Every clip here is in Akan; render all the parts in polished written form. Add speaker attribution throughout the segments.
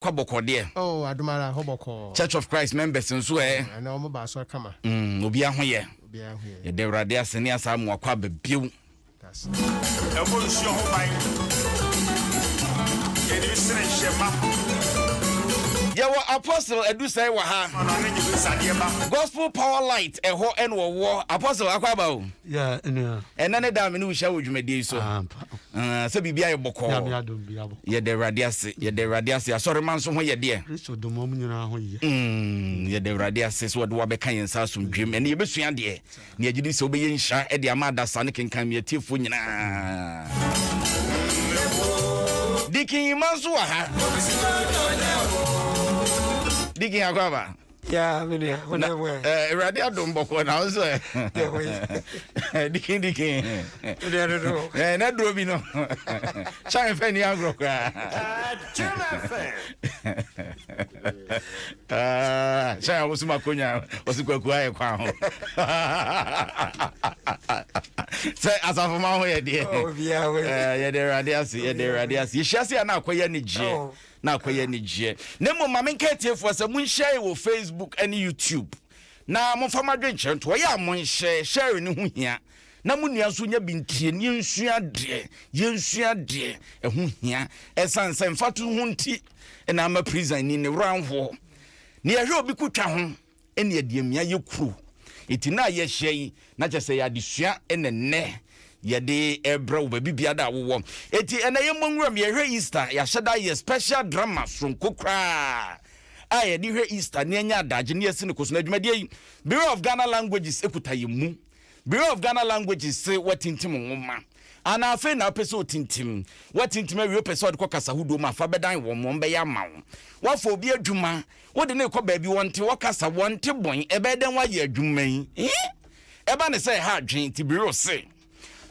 Speaker 1: Tarkwa bɔkɔɔ deɛ?
Speaker 2: Oh, adom ara, hɔ bɔkɔɔ.
Speaker 1: Church of Christ members nso ɛ?
Speaker 2: Oh, ɛnɛ wɔn ba asɔre kama.
Speaker 1: Mm, obiara ho yɛ.
Speaker 2: Obiara ho yɛ.
Speaker 1: Yɛda Awurade ase ne asa amu akɔ aba bio.
Speaker 3: Ɛbɔ nsuo ho ban. Yɛde bi sene nhyɛmma.
Speaker 1: Yɛwɔ Apostle Adusɛe wɔ ha.
Speaker 3: Ɔno ne gye sadeɛ ba.
Speaker 1: Gospel Power Light ɛhɔ ɛna ɔwɔ. Apostle akɔ aba o.
Speaker 4: Yeah, ɛnua.
Speaker 1: Ɛnɛ ne da a me ne wo hyia wɔ dwumadie yi so.
Speaker 4: Ampa.
Speaker 1: Ah, sɛ biribi ayɛ bɔkɔɔ.
Speaker 4: Nyame adom bi abɔ.
Speaker 1: Yɛda Awurade ase, yɛda Awurade ase. Asɔremma nso ho yɛ deɛ.
Speaker 4: Kristo dom wɔn nyinaa ho yɛ.
Speaker 1: Mm, yɛda Awurade ase sɛ wɔde wabɛka yɛn nsa asomdwem. Ɛne yɛbɛsua adeɛ. Na yɛgye di sɛ wobɛyɛ nhyira de ama adasa ne kenkan me atiefoɔ nyinaa. Dikin Yima nso wɔ ha. Dikin akɔ aba.
Speaker 5: Ya, me nua, wo na mu ɛ.
Speaker 1: Eh, Awurade adom bɔkɔ na wo nso ɛ. Dikin dikin.
Speaker 5: Me nua dodo.
Speaker 1: Eh, na duro bi no. Kyan fɛ ni agorɔ koraa. Ah, sɛ a wosom akonya wɔse kwaku ayɛ kwan ho sɛ asafoma ho yɛ deɛ
Speaker 5: oh,
Speaker 1: eh, yɛde awurade ase yɛde awurade ase yɛhyia se a na akɔyɛ anigyeɛ oh. na akɔyɛ anigyeɛ na mmom ma menka atiefoɔ sɛ monhyia yɛ wɔ facebook ne youtube na momfa mo adwenkyerɛ nto ɔyɛ a monhyɛ share ne ho hia na mo nua nso nya bi ntie ne yɛnsua adeɛ yɛnsua adeɛ ɛho hia ɛsiane sɛ mfato ho nti na ama prison ni ne werɛ ahoɔ ne yɛhwɛ obi kotwa ho ɛne yɛde amia yɛ kuro ɛti na yɛhyɛ yi na kyɛ sɛ yɛ adesua ɛna nnɛ yɛde ɛbrɛ wo baabi biada a wowɔ ɛti ɛnɛ yɛmmɔ nwuram yɛhwɛ Easter yɛahyɛ da yɛ special drama soronko koraa a yɛde hwɛ Easter ne anya adagye ne yɛsi ne koso na adwumadeɛ yi Bureau of Ghana Languages ɛkuta yɛ mu Bureau of Ghana Languages se woatintim nwoma anaa afei na wopɛ sɛ otintim. Woatintim awie wopɛ sɛ wode kɔ kasa hodoɔ mu a, fa bɛdan wɔn, wɔn bɛyɛ ama wo. Woafa obi adwuma, wode no rekɔ baabi, wɔnte hɔ kasa, wɔnte bɔn, ɛbɛyɛ dɛn woayɛ adwuma yi? He? Ɛba ne sɛ ɛha adwene, nti Bureau se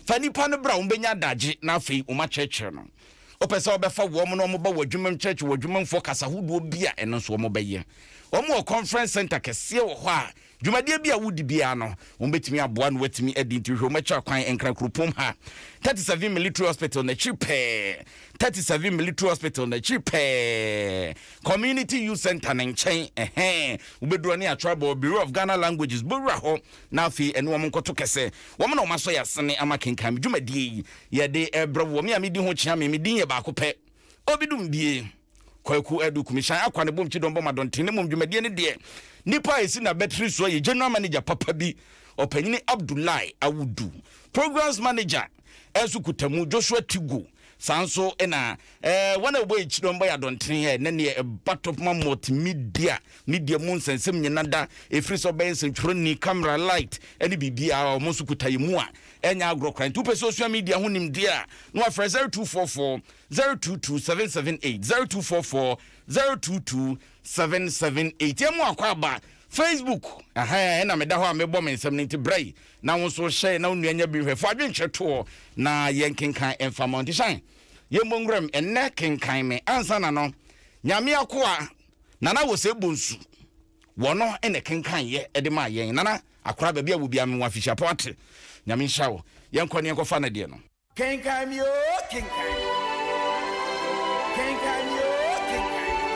Speaker 1: fa nipa no bra, wɔbɛnya adagye na afei wɔakyerɛkyerɛ no. Wopɛ sɛ wobɛfa wɔn na wɔba w'adwumam kyerɛkyerɛ w'adwumamfoɔ kasa hodoɔ bi a, ɛno nso wɔbɛyɛ. Wɔn wɔ conference center kɛseɛ wɔ hɔ a Dwumadie bi a wodi biara no, wɔbɛtumi aboa na woatumi adi nti hwɛ wɔn akyiri akwan Nkran kuropɔn ha, 37 Military Hospital n'akyiri pɛɛ, 37 Military Hospital n'akyiri pɛɛ, Community Youth Center ne nkyɛn, ɛhɛn, wobɛduru ne atwerɛ abɔ Bureau of Ghana Languages, bɔwura hɔ na afei ɛne wɔn nkɔto kɛsɛ. Wɔn na wɔn asɔ yɛ asene ama kenkan me dwumadie yi yɛde ɛbrɛ wɔ me a medi ho kyea me, me din yɛ baako pɛ, Obidum Bie. Kwaku Adu Kumisan akwa ne bom kyidɔm bɔ ma dɔnten ne mom dwumadie no deɛ nipa a ɛsi n'abatiri soɔ yɛ General Manager papa bi ɔpanyini Abdullai Awudu Programs Manager nso kuta mu Joshua Tigo saa nso na eh, wɔn a wɔbɔ yɛ kyidɔm bɔ yɛ adɔntene ɛ ne neɛ ɛba Topma Multimedia media mu nsɛnsɛm nyina da ɛfiri sɛ ɔbɛyɛ nsɛntwerɛni camera light ɛne biribiara wɔn nso kuta yɛ mu a ɛnyɛ agorɔ koraa nti wopɛ sɛ osua media ho nimdeɛ a na wafrɛ 0244 022 778 0244 022 778 Yɛn mu akɔ aba Facebook ɛhɛn ɛna meda hɔ a mebɔ me nsɛm no nti brɛ yi na wo nso hyɛ na wo nua nya bi nhwɛ fo adwenkyerɛ toɔ na yɛn kenkan ɛmfa ma nti hyɛn yɛn mmɔ nwuram ɛnnɛ kenkan me ansa na no nyame akoa nana wɔ sɛ bonsu wɔno ɛna kenkan yɛ ɛde maa yɛn nana akora baabi a wɔ bia me wɔ afihyia pɔ ate nyame nhyira wo yɛnkɔ ne yɛnkɔfa no deɛ no
Speaker 3: Kenkan mi oo kenkan mi. Kenkan mi oo kenkan mi.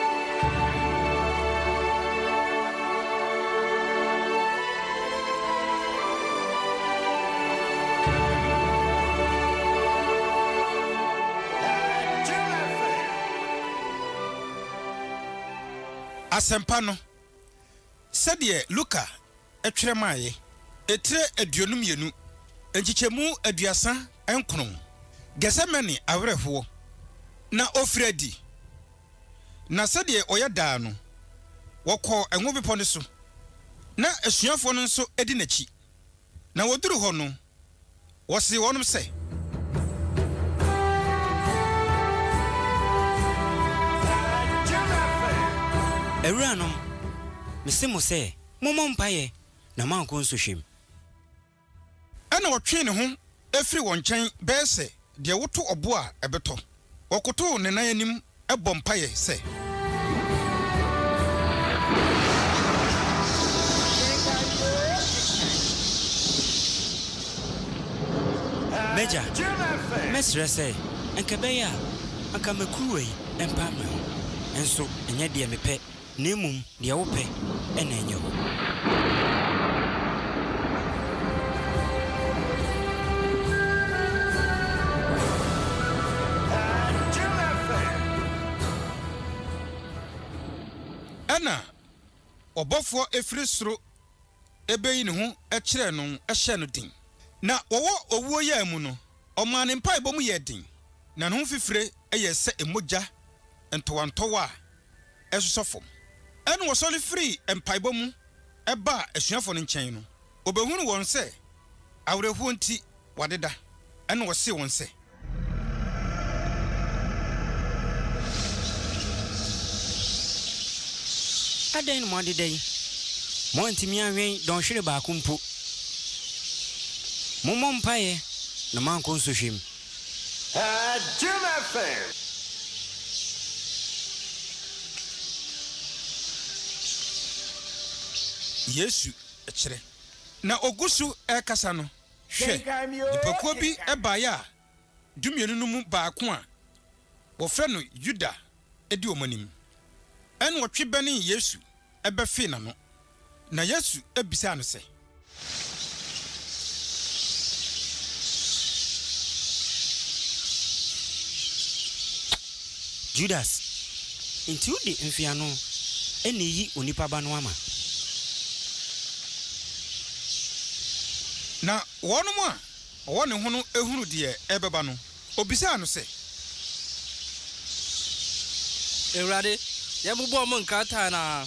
Speaker 6: Asɛmpa no, sɛdeɛ Luka twerɛ maeɛ, etire 22, nkyekyɛmu 39, Getsemane awerɛhoɔ. Na ɔfirii adi, na sɛdeɛ ɔyɛ daa no, wɔkɔɔ Ngo Bepɔ no so, na asuafoɔ no nso di n'akyi. Na wɔduruu hɔ no, wɔsee wɔnom sɛ.
Speaker 7: Awuranom, mese mo sɛ, mommɔ mpaeɛ na moankɔ nsohwɛ mu.
Speaker 6: Ɛnna ɔtwee ne ho firii wɔn nkyɛn bɛyɛ sɛ deɛ woto ɔbo a ɛbɛtɔ. Ɔkotoo ne nan anim bɔɔ mpaeɛ sɛ.
Speaker 7: M'agya, mɛsrɛ sɛ, anka ɛbɛyɛ a, anka ma kuruwa yi mpa me ho. Nso ɛnyɛ deɛ mepɛ, na mmom deɛ wopɛ na ɛnyɛ hɔ.
Speaker 6: Ɛnna ɔbɔfoɔ firi soro bɛyi ne ho kyerɛɛ no hyɛɛ no den. Na wɔwɔ owuo yea mu no, ɔmaa ne mpaebɔ mu yɛɛ den, na ne ho fifire yɛɛ sɛ mogya ntɔwantɔwa a ɛsosɔ fam. Ɛnna wɔsɔre firii mpaebɔ mu baa asuafoɔ no nkyɛn no, wɔbɛhunuu wɔn sɛ awerɛhoɔ nti wɔadeda. Ɛnna ɔsee wɔn sɛ.
Speaker 7: Adɛn na moadeda yi? Moantumi anwɛn dɔnhwere baako mpo. Mommɔ mpaeɛ na moankɔ nsɔhwɛ mu.
Speaker 3: Jim FM.
Speaker 6: Yesu kyerɛ. Na ɔgu so rekasa no, hwɛ, nnipakuo bi baeɛ a dumienu no mu baako a wɔfrɛ no Yuda di wɔn anim. Ɛnna ɔtwe bɛnee Yesu bɛfee n'ano. Na Yesu bisaa no sɛ.
Speaker 7: Judas, enti wode mfeano na eyi Onipa Ba no ama?
Speaker 6: Na wɔnom a wɔwɔ ne ho no hunuu deɛ ɛrebɛba no, wɔbisaa no sɛ.
Speaker 8: Awurade, yɛmmobɔ wɔn nkrantɛ anaa?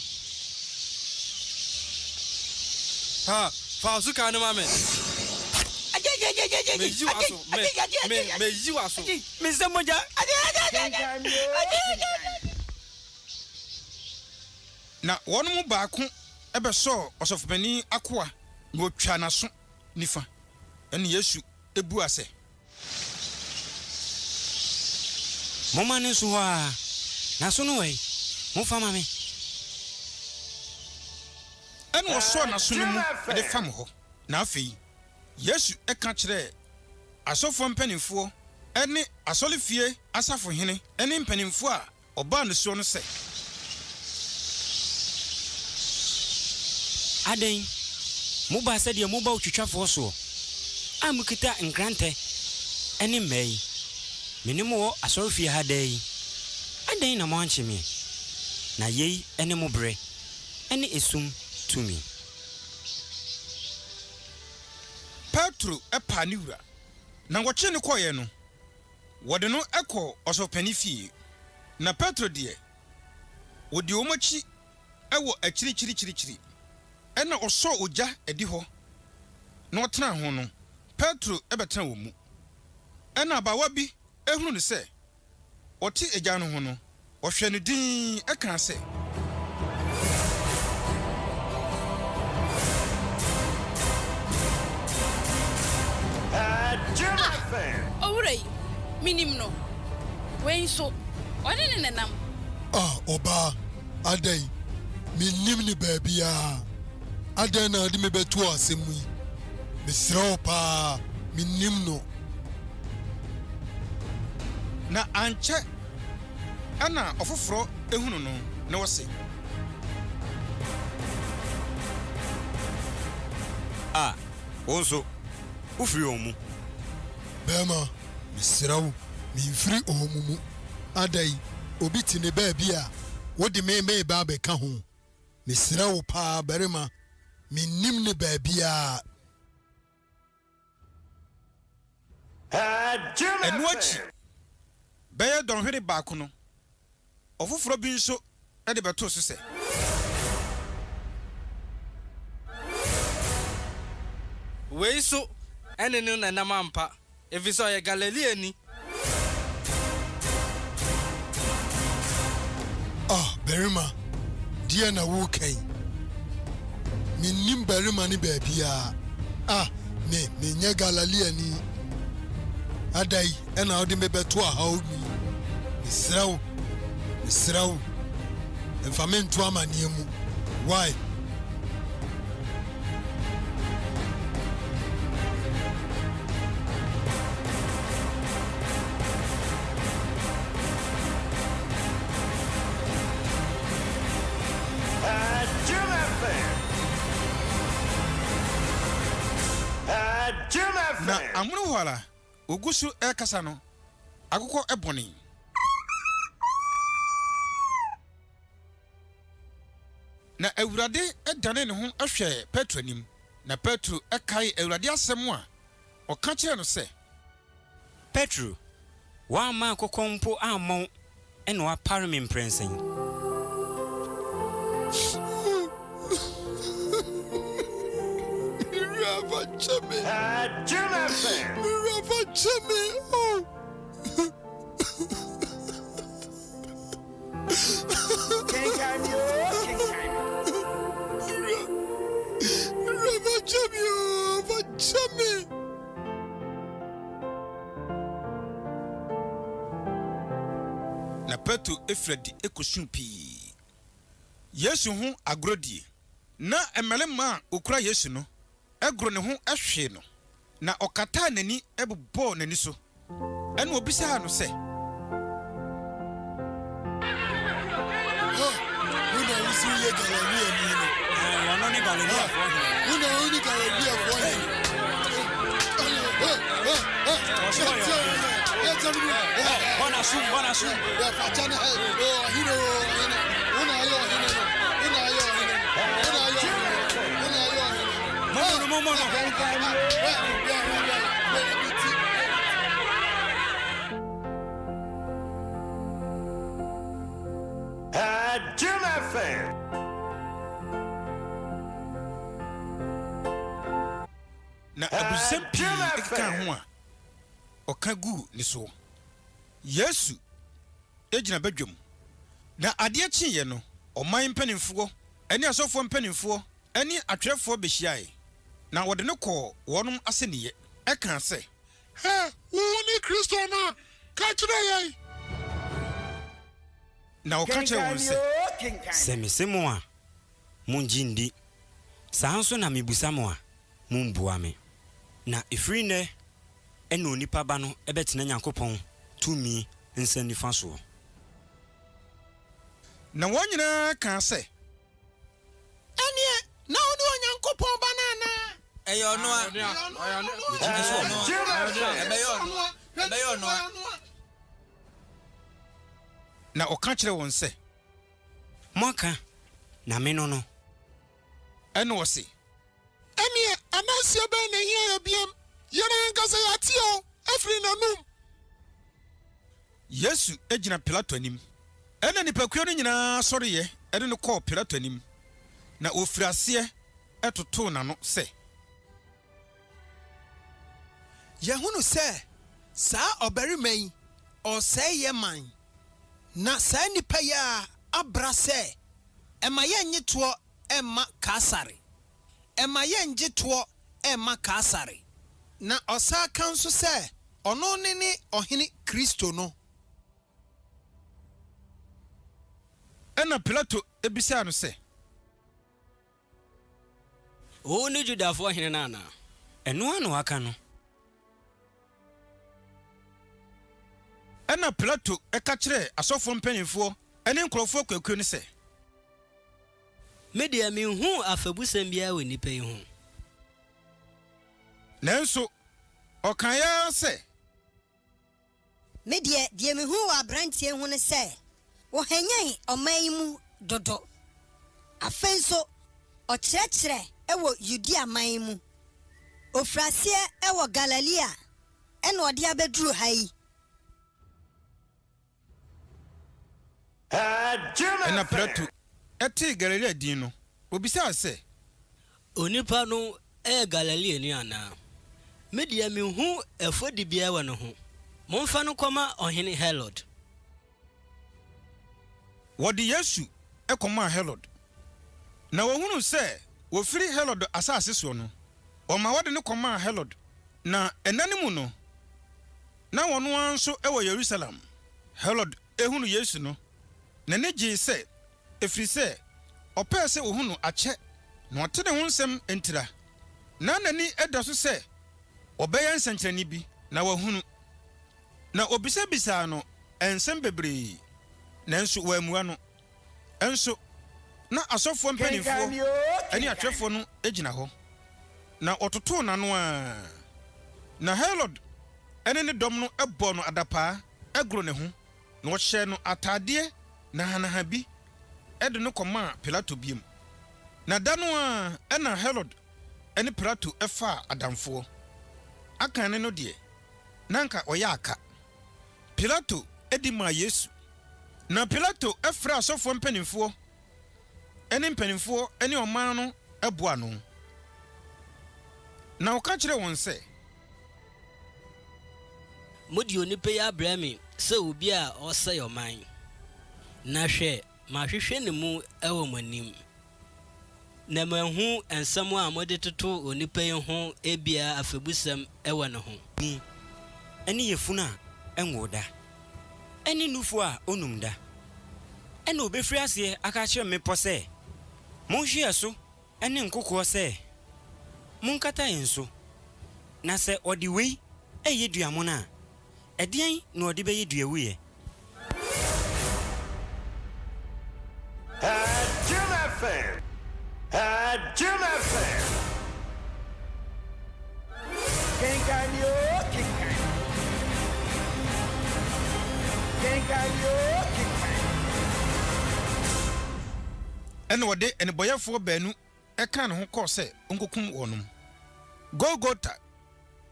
Speaker 8: Ha, fa wo sukan no ma me. Meyi w'aso, me, me, meyi w'aso.
Speaker 7: Me nsam mogya.
Speaker 6: Na wɔn mu baako bɛsɔɔ ɔsɔfopanin akoa, na ɔtwaa n'aso nifa. Ɛnna Yesu buaa sɛ.
Speaker 7: Momma no nso hɔ ara. N'aso no wɔ he? Momfa mma me.
Speaker 6: Ɛnna ɔsɔɔ n'aso no mu de fam hɔ. Na afei Yesu ka kyerɛɛ asɔfoɔ mpanimfoɔ ne asɔrefie asafohene ne mpanimfoɔ a Ɔbaa ne soɔ no sɛ.
Speaker 7: Adɛn, mobaa sɛdeɛ moba otwitwafoɔ soɔ, a mokita nkrantɛ ne mmɛ yi? Me ne mo wɔ asɔrefie ha daa yi, adɛn na moankye me? Na yei ne mo berɛ ne esum tumi.
Speaker 6: Petro paa ne wura, na wɔkyee no kɔeɛ no, Wɔde no kɔɔ ɔsɔfopanin fie, na Petro deɛ, ɔdii wɔn akyi wɔ akyirikyirikyirikyiri. Ɛnna ɔsɔɔ ogya adihɔ na ɔtenaa ho no, Petro bɛtenaa wɔn mu. Ɛnna abaawa bi hunuu no sɛ ɔte egya no ho no, Ɔhwɛɛ no dinn kaa sɛ.
Speaker 9: Ah, owura yi, minim no. Wei nso, ɔne no na ɛnam.
Speaker 10: Ah, ɔbaa, adɛn? Minnim no baabiara. Adɛn na wode me bɛto asɛm mu yi? Mesrɛ wo paa, minnim no.
Speaker 6: Na ankyɛ na ɔfoforɔ hunu no, na ɔse.
Speaker 7: A, wo nso, wofiri wɔn mu.
Speaker 10: Barima, mesrɛ wo, memfiri wɔn mu. Adɛn, obi te ne baabi a, wode me reba abɛka ho? Mesrɛ wo paa, barima, mennim ne baabiara.
Speaker 6: Ɛno akyi bɛyɛ dɔnhwere baako no, ɔfoforɔ bi nso de bɛtoo so sɛ.
Speaker 8: Wei nso ne no na ɛnam ampa, efisɛ ɔyɛ Galileani.
Speaker 10: Ah, barima, deɛn na woreka yi? Mennim barima no baabiara. Ah, me, menyɛ Galileani. Ada yi na wode me bɛto ahaw mu yi. Mesrɛ wo, mesrɛ wo, mfa me nto amaneɛ mu. Why?
Speaker 6: Na amono hɔ ara, ogu so rekasa no, akokɔ bɔnee. Na Awurade danee ne ho hwɛɛ Petro anim, na Petro kaee Awurade asɛm a ɔka kyerɛɛ no sɛ.
Speaker 7: Petro, woamma akokɔ mpo ammɔn na woapare me mprɛnsa yi.
Speaker 10: Me wura fa kyɛ me. Me wura fa kyɛ me. Oh.
Speaker 6: Na Petro firi adi kosuu pii. Yesu ho agorɔdie. Na mmarima a wɔkura Yesu no goro ne ho hwee no, na ɔkataa n'ani bobɔɔ n'ani so. Ɛnna obisaa no sɛ.
Speaker 10: Ha, wo na wose woyɛ Galileani no?
Speaker 7: Ɔno ne Galileafoɔ hene.
Speaker 10: Wo na wone Galileafoɔ hene?
Speaker 7: Bɔ n'asom, bɔ n'asom. Mommɔ no, mommɔ no.
Speaker 3: Jim FM.
Speaker 6: Na abususɛm pii kekaa ho a ɔka guu ne soɔ. Yesu gyina badwam. Na adeɛ kyeeɛ no, ɔman mpanimfoɔ ne asɔfoɔ mpanimfoɔ ne atwerɛfoɔ bɛhyiae, na wɔde no kɔɔ wɔn asɛnniiɛ kaa sɛ.
Speaker 10: Hɛ, wone Kristo no a? Ka kyerɛ yɛn.
Speaker 6: Na ɔka kyerɛɛ wɔn sɛ.
Speaker 7: Sɛ mese mo a, monngye nndi. Saa ara nso na mebisa mo a, mommbua me. Na ɛfiri nnɛ na Onipa Ba no bɛtena Nyankopɔn tumi nsa nifa soɔ.
Speaker 6: Na wɔn nyinaa kaa sɛ.
Speaker 11: Ɛnneɛ, na wone Onyankopɔn Ba no anaa?
Speaker 8: Ɛyɛ ɔno a. Megye di sɛ ɔno a. Ɛbɛyɛ ɔno a. Ɛbɛyɛ ɔno a.
Speaker 6: Na ɔka kyerɛɛ wɔn sɛ.
Speaker 7: Moaka, na me no no.
Speaker 6: Ɛnna ɔse.
Speaker 10: Ɛnneɛ, adanseɛ bɛn na ɛhia yɛn biom? Yɛn ankasa yɛate o, afiri n'anom.
Speaker 6: Yesu gyina Pilato anim. Ɛnna nnipakuo no nyinaa sɔreeɛ de no kɔɔ Pilato anim, na wɔfirii aseɛ totoo n'ano sɛ.
Speaker 11: Yɛahunu sɛ saa ɔbarima yi, ɔresɛe yɛn man, na saa nnipa yi ara abra sɛ ɛma yɛnnye toɔ mma Kaesare. Ɛma yɛnngye toɔ mma Kaesare. Na ɔsan ka nso sɛ ɔno ne ne Ɔhene Kristo no.
Speaker 6: Ɛnna Pilato bisaa no sɛ.
Speaker 8: Wone Yudafoɔ hene no anaa?
Speaker 7: Ɛno ara na waka no.
Speaker 6: Ɛnna Pilato ka kyerɛɛ asɔfoɔ mpanimfoɔ ne nkurɔfoɔ akuakuo no sɛ.
Speaker 8: Me deɛ, menhuu afɛbusɛm biara wɔ nnipa yi ho.
Speaker 6: Nanso ɔkaeɛ ara sɛ.
Speaker 12: Me deɛ, deɛ mehu wɔ aberanteɛ yi ho ne sɛ, ɔhwanyan ɔman yi mu dodo. Afei nso, ɔkyerɛkyerɛ wɔ Yudea man mu. Ɔfiri aseɛ wɔ Galilea na ɔde abɛduru ha yi.
Speaker 6: Ɛnna Pilato tee Galilea din no, obisaa sɛ.
Speaker 8: Onipa no yɛ Galileani anaa? Me deɛ, menhu ɛfɔdi biara wɔ ne ho. Momfa no nkɔma Ɔhene Herod.
Speaker 6: Wɔde Yesu kɔmaa Herod. Na wɔhunuu sɛ wɔfiri Herod asase soɔ no, wɔma wɔde no kɔmaa Herod. Na nna no mu no, na wɔn ara nso wɔ Yerusalem. Herod hunuu Yesu no, n'ani gyee sɛ, ɛfiri sɛ ɔpɛɛ sɛ ɔhu no akyɛ na ɔte ne ho nsɛm ntira. Ná n'ani da so sɛ ɔbɛyɛ nsɛnkyerɛnne bi na wahunu. Na ɔbisabisaa no nsɛm bebree, nanso wammua no. Nso na asɔfoɔ mpanimfoɔ ne atwerɛfoɔ no gyina hɔ, na wɔtotoo n'ano ara. Na Herod ne ne dɔm no bɔɔ no adapaa goroo ne ho, na wɔhyɛɛ no ataadeɛ nahanaha bi de no kɔmaa Pilato bio. Na da no ara na Herod ne Pilato faa adamfoɔ. Akane no deɛ, na anka ɔyɛ aka. Pilato di maa Yesu. Na Pilato frɛɛ asɔfoɔ mpanimfoɔ ne mpanimfoɔ ne ɔman no boaa ano, na ɔka kyerɛɛ wɔn sɛ.
Speaker 8: Mode onipa yi abrɛ me sɛ obi a ɔresɛe ɔman, na hwɛ, mahwehwɛ ne mu wɔ mo anim, na manhu nsɛm a mode toto onipa yi ho biara afebusɛm wɔ ne ho.
Speaker 7: Ni, ne yafunu a ɛnwoo da, ne nufu a onnum da. Ɛnna obefiri aseɛ aka akyerɛ mmepɔ sɛ, Monhwe yɛn so! ne nkokoɔ sɛ, Monkata yɛn so! Na sɛ ɔde wei reyɛ dua mono a, ɛdeɛn na ɔde bɛyɛ dua wuiɛ?
Speaker 3: Jim FM. Jim FM.
Speaker 1: Kenkan ni o kenkan. Kenkan ni o kenkan.
Speaker 6: Ɛnna ɔde nnebɔneyɛfoɔ baanu kaa ne ho kɔɔ sɛ ɔnkɔkum wɔnom. Golgota.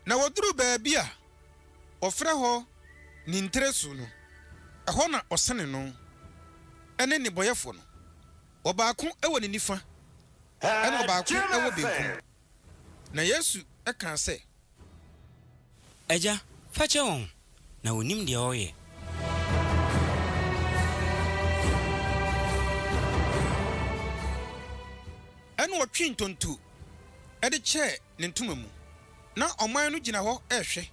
Speaker 6: Na wɔduruu baabi a wɔfrɛ hɔ Nintire so no, ɛhɔ na ɔsene no ne nnebɔneyɛfoɔ no, ɔbaako wɔ ne nifa ɛnna ɔbaako wɔ benkum. Na Yesu kaa sɛ.
Speaker 7: Agya, fa kyɛ wɔn, na wɔnnim deɛ wɔreyɛ.
Speaker 6: Ɛnna ɔtwee ntonto de kyɛɛ ne ntoma mu. Ná ɔman no gyina hɔ rehwɛ.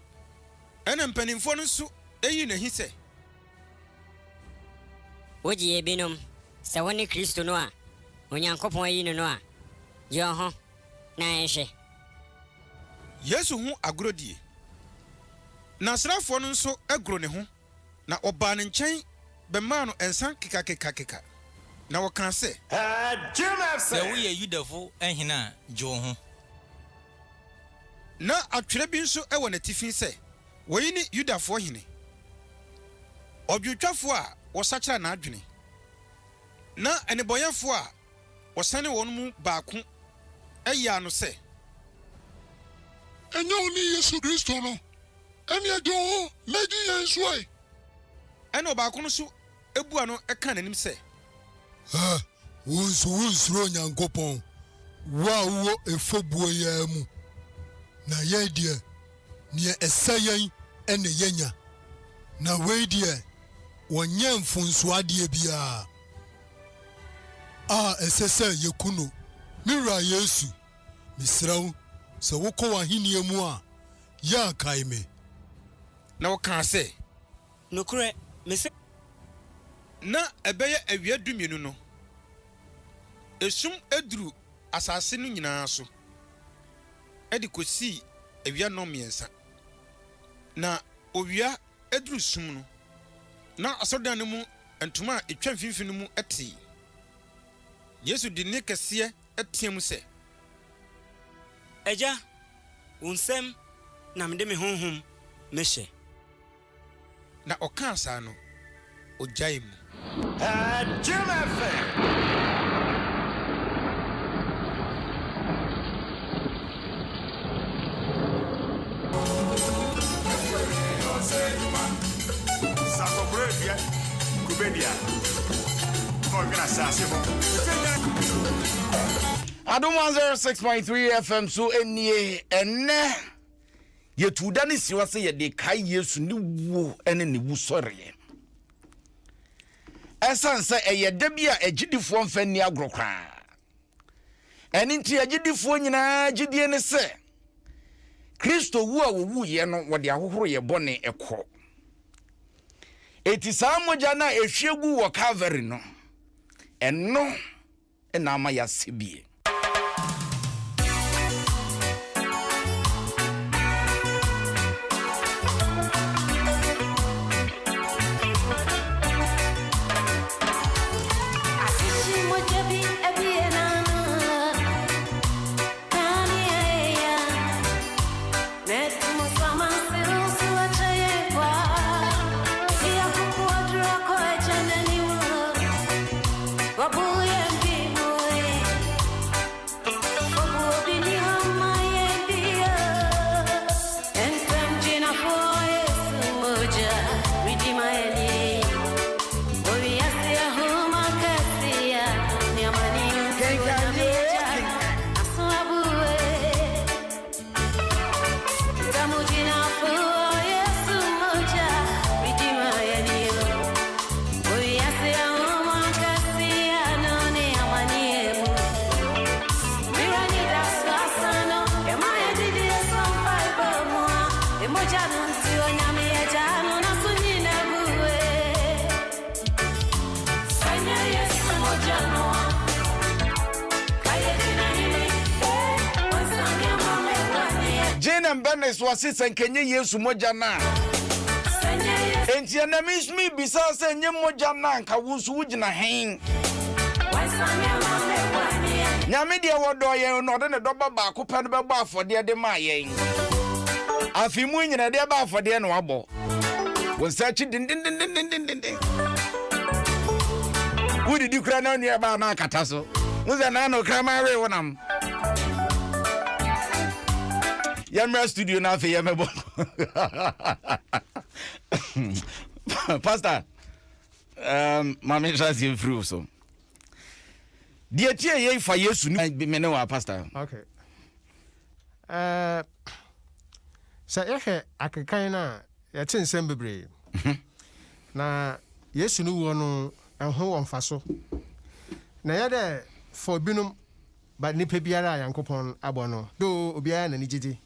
Speaker 6: Ɛnna mpanimfoɔ no nso yii no ahi sɛ.
Speaker 13: Wogye ebinom sɛ wone Kristo no a Onyankopɔn ayi no no a, gye wo ho na nhwɛ.
Speaker 6: Yesu ho agorɔdie. Na asraafoɔ no nso goro ne ho, na wɔbaa ne nkyɛn bɛmaa no nsa kekakekakeka, na wɔkaa sɛ.
Speaker 14: Sɛ woyɛ Yudafo hene a, gye wo ho.
Speaker 6: Ná atwerɛ bi nso wɔ n'atifi sɛ, Wei ne Yudafoɔ hene. Ɔdwotwafoɔ a wɔsakyera n'adwene. Na nnebɔneyɛfoɔ a wɔsane wɔn mu baako yaa no sɛ.
Speaker 10: Ɛnyɛ wo ne Yesu Kristo no? Ɛnneɛ gye wo ho na gye yɛn nso ɛ!
Speaker 6: Ɛnna ɔbaako no nso buaa no kaa n'anim sɛ.
Speaker 10: Ɛ, wo nso wonsuro Onyankopɔn, wo a wowɔ efɔbuo yi ara mu? Na yɛn deɛ, deɛ ɛsɛ yɛn na yɛanya, na wei deɛ, ɔnyɛɛ mfomsoɔ adeɛ biara a ɛsɛ sɛ yɛku no. Me Wura Yesu, mesrɛ wo, sɛ wokɔ w'ahennie mu a, yɛ a kae me.
Speaker 6: Na ɔkaa sɛ.
Speaker 7: Nokorɛ, mese.
Speaker 6: Ná ɛbɛyɛ awia dumienu no, esum duruu asase no nyinaa so de kosii awia nnɔnmiɛnsa. Na owia duruu sum no, na asɔredan no mu ntoma a etwa mfimfini no mu tee. Yesu de nne kɛseɛ teaam sɛ.
Speaker 7: Agya, wo nsam na mede me honhom mehyɛ.
Speaker 6: Na ɔkaa saa no, ogyaee mu.
Speaker 3: Jim FM.
Speaker 1: Adom 106.3 FM so nie ɛnɛ yɛtu da no si hɔ sɛ yɛde kae Yesu ne wuo ne ne wusɔreɛ. Ɛsiane sɛ ɛyɛ da bi a agyidifoɔ mfa nni agorɔ koraa. Ɛno nti agyidifoɔ nyinaa gyidie ne sɛ Kristo wu a wɔwuiɛ no wɔde ahohoro yɛ bɔne kɔ. Eti saa mogya no a ɛhwie gu wɔ Calvary no, ɛno na ama yɛasɛ bie. Jane and Bernice wɔse sɛ nka ɛnyɛ Yesu mogya no a. Enti ɛnɛ me nso mebisa sɛ ɛnyɛ mogya no a nka wo nso wogyina hen? Nyame deɛ wɔdɔ yɛn na ɔde ne dɔba baako pɛ no bɛbɔ afɔdeɛ de maa yɛn. Afe mu nyina ɛdeɛ bɛ afɔdeɛ na wabɔ. Wo nsa akyi dendendendendenden. Wodidi kura na onua ɛbaa na akata so. Wo sɛ na ano kraman we wo nam. Yɛmmra studio na afei yɛmmɛbɔ. Pastor, maame nhyɛ aseɛ mfiri wo so. Deɛ tie yei fa Yesu ne me ne wa pastor.
Speaker 2: Okay. Sɛ yɛhwɛ akenkan no a, yɛte nsɛm bebree. Na Yesu no wuo no, ɛho wɔ mfaso. Na ɛyɛ dɛ for binom, but nipa biara a Nyankopɔn abɔ no, though obiara na ne gyedzi.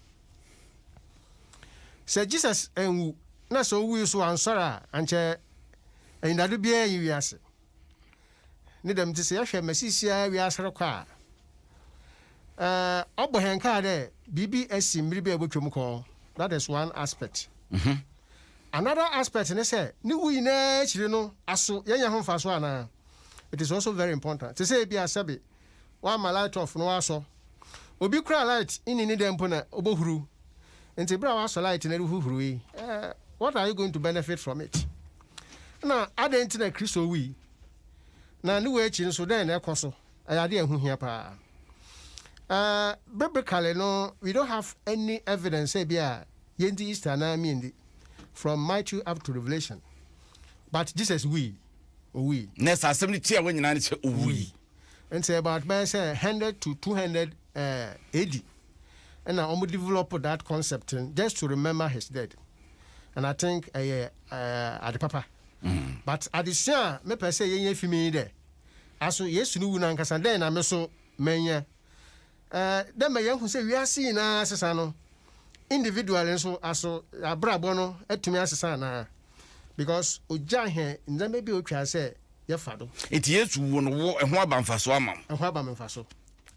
Speaker 2: Sɛ Jesus annwu, na sɛ owui so ɔannsɔr a, ankyɛ enyidado biara nnyi wiase. Ne dɛm ntsi sɛ yɛhwɛ ma seseiara wiase rokɔ a, ɔbɔ hɛn nkaa dɛ biribi esi mber bi a ebotwa mu kɔ. That is one aspect. Another aspect ne sɛ, no wu nyina ekyir no, aso yenya ho mfaso anaa? It is also very important. Tse sɛ bi a sɛbe wɔama light off na ɔasɔ. Obi koraa light nnyi ne dan mpo na obohuruw. Ntsi ber a ɔasɔ light na eruhuhuruw yi, what are you going to benefit from it? Nna adɛn nti na Kristo wui? Na ne wu akyi nso, dɛn na ɛkɔ so? Ɛyɛ ade a ɛho hia paa. Uh, biblically no, we don't have any evidence sɛ bi a yɛndi Easter anaa miendi from Matthew up to Revelation. But Jesus wui, owui.
Speaker 1: Na sɛ asɛm no tia wɔ nyinaa ne sɛ owui.
Speaker 2: Nti about bɛyɛ sɛ 100 to 200 uh, AD ɛna wɔn develop that concept just to remember his death. And I think ɛyɛ uh, ade papa. But adesua a mepɛ sɛ yɛnya fi mu yi dɛ, aso Yesu no wu no ankasa dɛn na me so manya? Eh, dɛ ma yɛahu sɛ wiase nyinaa asesa no, individually nso aso abrabɔ no atumi asesa anaa? Because ogyaa hɛn ndzɛmba bi a otwar sɛ yɛfa do.
Speaker 1: Nti Yesu wu no wo ɛho aba mfasoɔ ama wo?
Speaker 2: Ɛho aba me mfaso.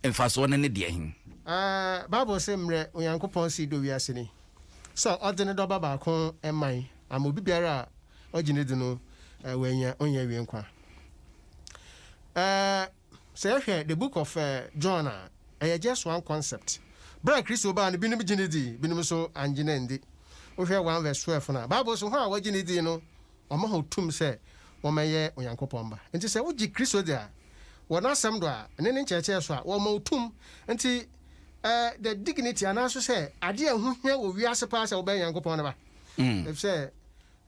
Speaker 1: Mfasoɔ no ne deɛ he?
Speaker 2: Eh, Bible se mbrɛ Onyankopɔn sii dɔ wiase ni, sɛ ɔdze ne dɔba baako mae ama obi biara a ɔgye no dzi no oenya onnyiewiei nkwa. Sɛ yɛhwɛ the book of John a, ɛyɛ just one concept. Ber a Kristo baa no, binom gye no dzii, binom so anngye no enndzi. Wohwɛ 1 verse 12 no a, Bible se hɔn a wɔgye no dzii no, ɔma hɔn tum sɛ wɔmmɛyɛ Onyankopɔn mba. Ntsi sɛ wogye Kristo dzi a, wɔ n'asɛm do a, ne ne nkyerɛkyerɛ so a, wɔma wo tum. Ntsi the dignity anaa so sɛ ade a ɛho hia wɔ wiase paa sɛ wobɛyɛ Nyankopɔn ne ba. Efisɛ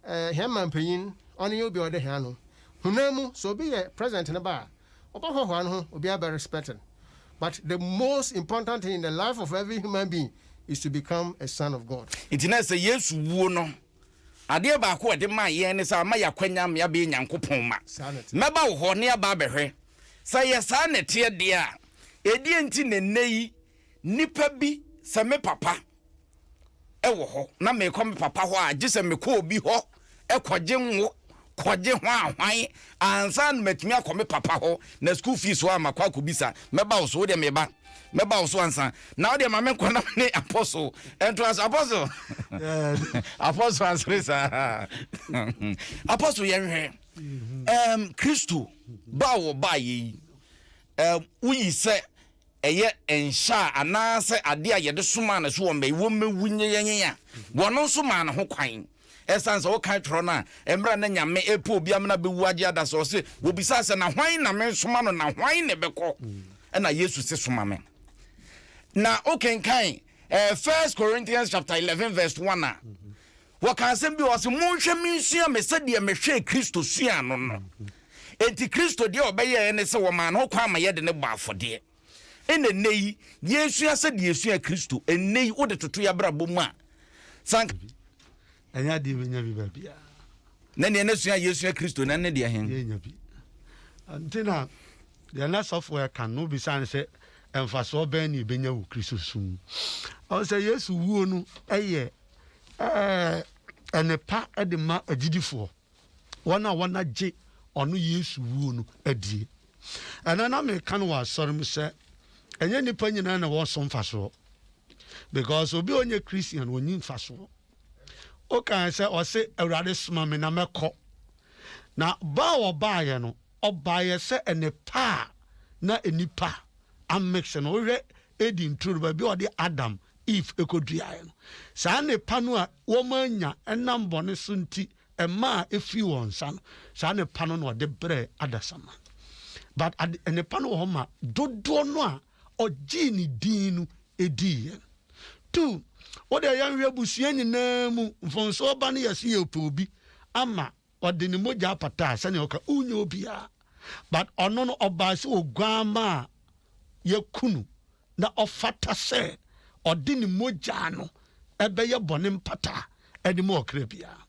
Speaker 2: hɛn mampanyin, ɔno nye obi a ɔda hɛn ano. Honam mu, sɛ obi yɛ president ne ba a, ɔbɔhoahoa noho, obiara bɛ respect no. But the most important thing in the life of every human being is to become a son of God.
Speaker 1: Nti na sɛ Yesu wuo no, adeɛ baako a ɔde maa yɛn ne sɛ ama yɛn akwanya ama yɛabɛyɛ Nyankopɔn mma. Mɛba wo hɔ na yɛaba abɛhwɛ. Sɛ ɛyɛ saa na ɛteɛ deɛ a, ɛdeɛn nti na ɛnnɛ yi nnipa bi, sɛ me papa, wɔ hɔ na merekɔ me papa hɔ a, gye sɛ mekɔ obi hɔ kɔgye ngo, kɔgye hwanhwan ansa na matumi akɔ me papa hɔ. Na school fees hɔ a makɔ akɔbisa. Mɛba wo so, wo deɛ meba. Mɛba wo so ansa. Na wo deɛ ma menkɔ na me ne apostle ntoa so. Apostle! Apostle asere saa. Apostle yɛnhwɛ. Um, Kristo ba a wɔbaeɛ yi, um, woyi sɛ ɛyɛ nhyɛ a anaasɛ adeɛ a yɛde somaa no so wɔmmɛyi, wɔmmɛwu nyɛ yɛn a, wɔno nso maa ne ho kwan. Ɛsiane sɛ wokan twerɛ no a, mmerɛ a na Nyame repɛ obi amena bɛwu agye ada sɛ ɔse, wɔbisaa sɛ, na hwan na mensoma no, na hwan na ɛbɛkɔ? Ɛna Yesu se, soma me. Na wokenkan eh, First Corinthians chapter 11 verse 1 a, wɔka asɛm bi wɔ sɛ, monhwɛ me nsua me sɛdeɛ mehwɛɛ Kristo suaa no no. Enti Kristo deɛ ɔbɛyɛɛ ne sɛ wɔmaa no ho kwan ma yɛde no bɔ afɔdeɛ. Ɛna nnɛ yi, yɛresua sɛdeɛ yɛsua Kristo. Ɛnnɛ yi, wode toto yɛabrabɔ mu a, sank.
Speaker 4: Ɛnyɛ adeɛ bɛnya bi baabiara.
Speaker 1: Na neɛ na sua a yɛsua Kristo no, ɛne deɛ he?
Speaker 4: Yɛnya bi. Nti na deɛ na sɔfoɔ ɛka no, wobisa no sɛ, mfasoɔ bɛn ne yɛbɛnya wɔ Kristo som mu? Ɔhu sɛ Yesu wuo no yɛ ɛɛ nnepa de ma agyidifoɔ. wɔn a wɔagye ɔno Yesu wuo no adie. Ɛnɛ na meka no wɔ asɔre mu sɛ ɛnyɛ nnipa nyinaa na ɛwɔ so mfasoɔ because obi a ɔnyɛ Christian ɔnyi mfasoɔ. Wokae sɛ ɔse Awurade soma me na mɛkɔ. Na ba a ɔbaeɛ no ɔbaeɛ sɛ nnepa a na nnipa amix no wohwɛ Eden turo no baabi a ɔde Adam Eve kɔduaeɛ no. Saa nnepa no a wɔannya ɛnam bɔne so nti ɛmaa ɛfirii wɔn nsa no, saa nnepa no na ɔde brɛɛ adasamma. But ade, nnepa no wɔ hɔ ma dodoɔ no a ɔgyee ne din no diiɛ no. Tu, wo deɛ yɛnhwɛ abusua nyinaa mu, mfomsoɔ ba no yɛse yɛpɛ obi ama ɔde ne mogya apata a sɛnea ɔka wonyɛ obiara. But ɔno no ɔbaa sɛ oguammaa a yɛaku no na ɔfata sɛ ɔde ne mogya no bɛyɛ bɔne mpata de ma ɔkra biara.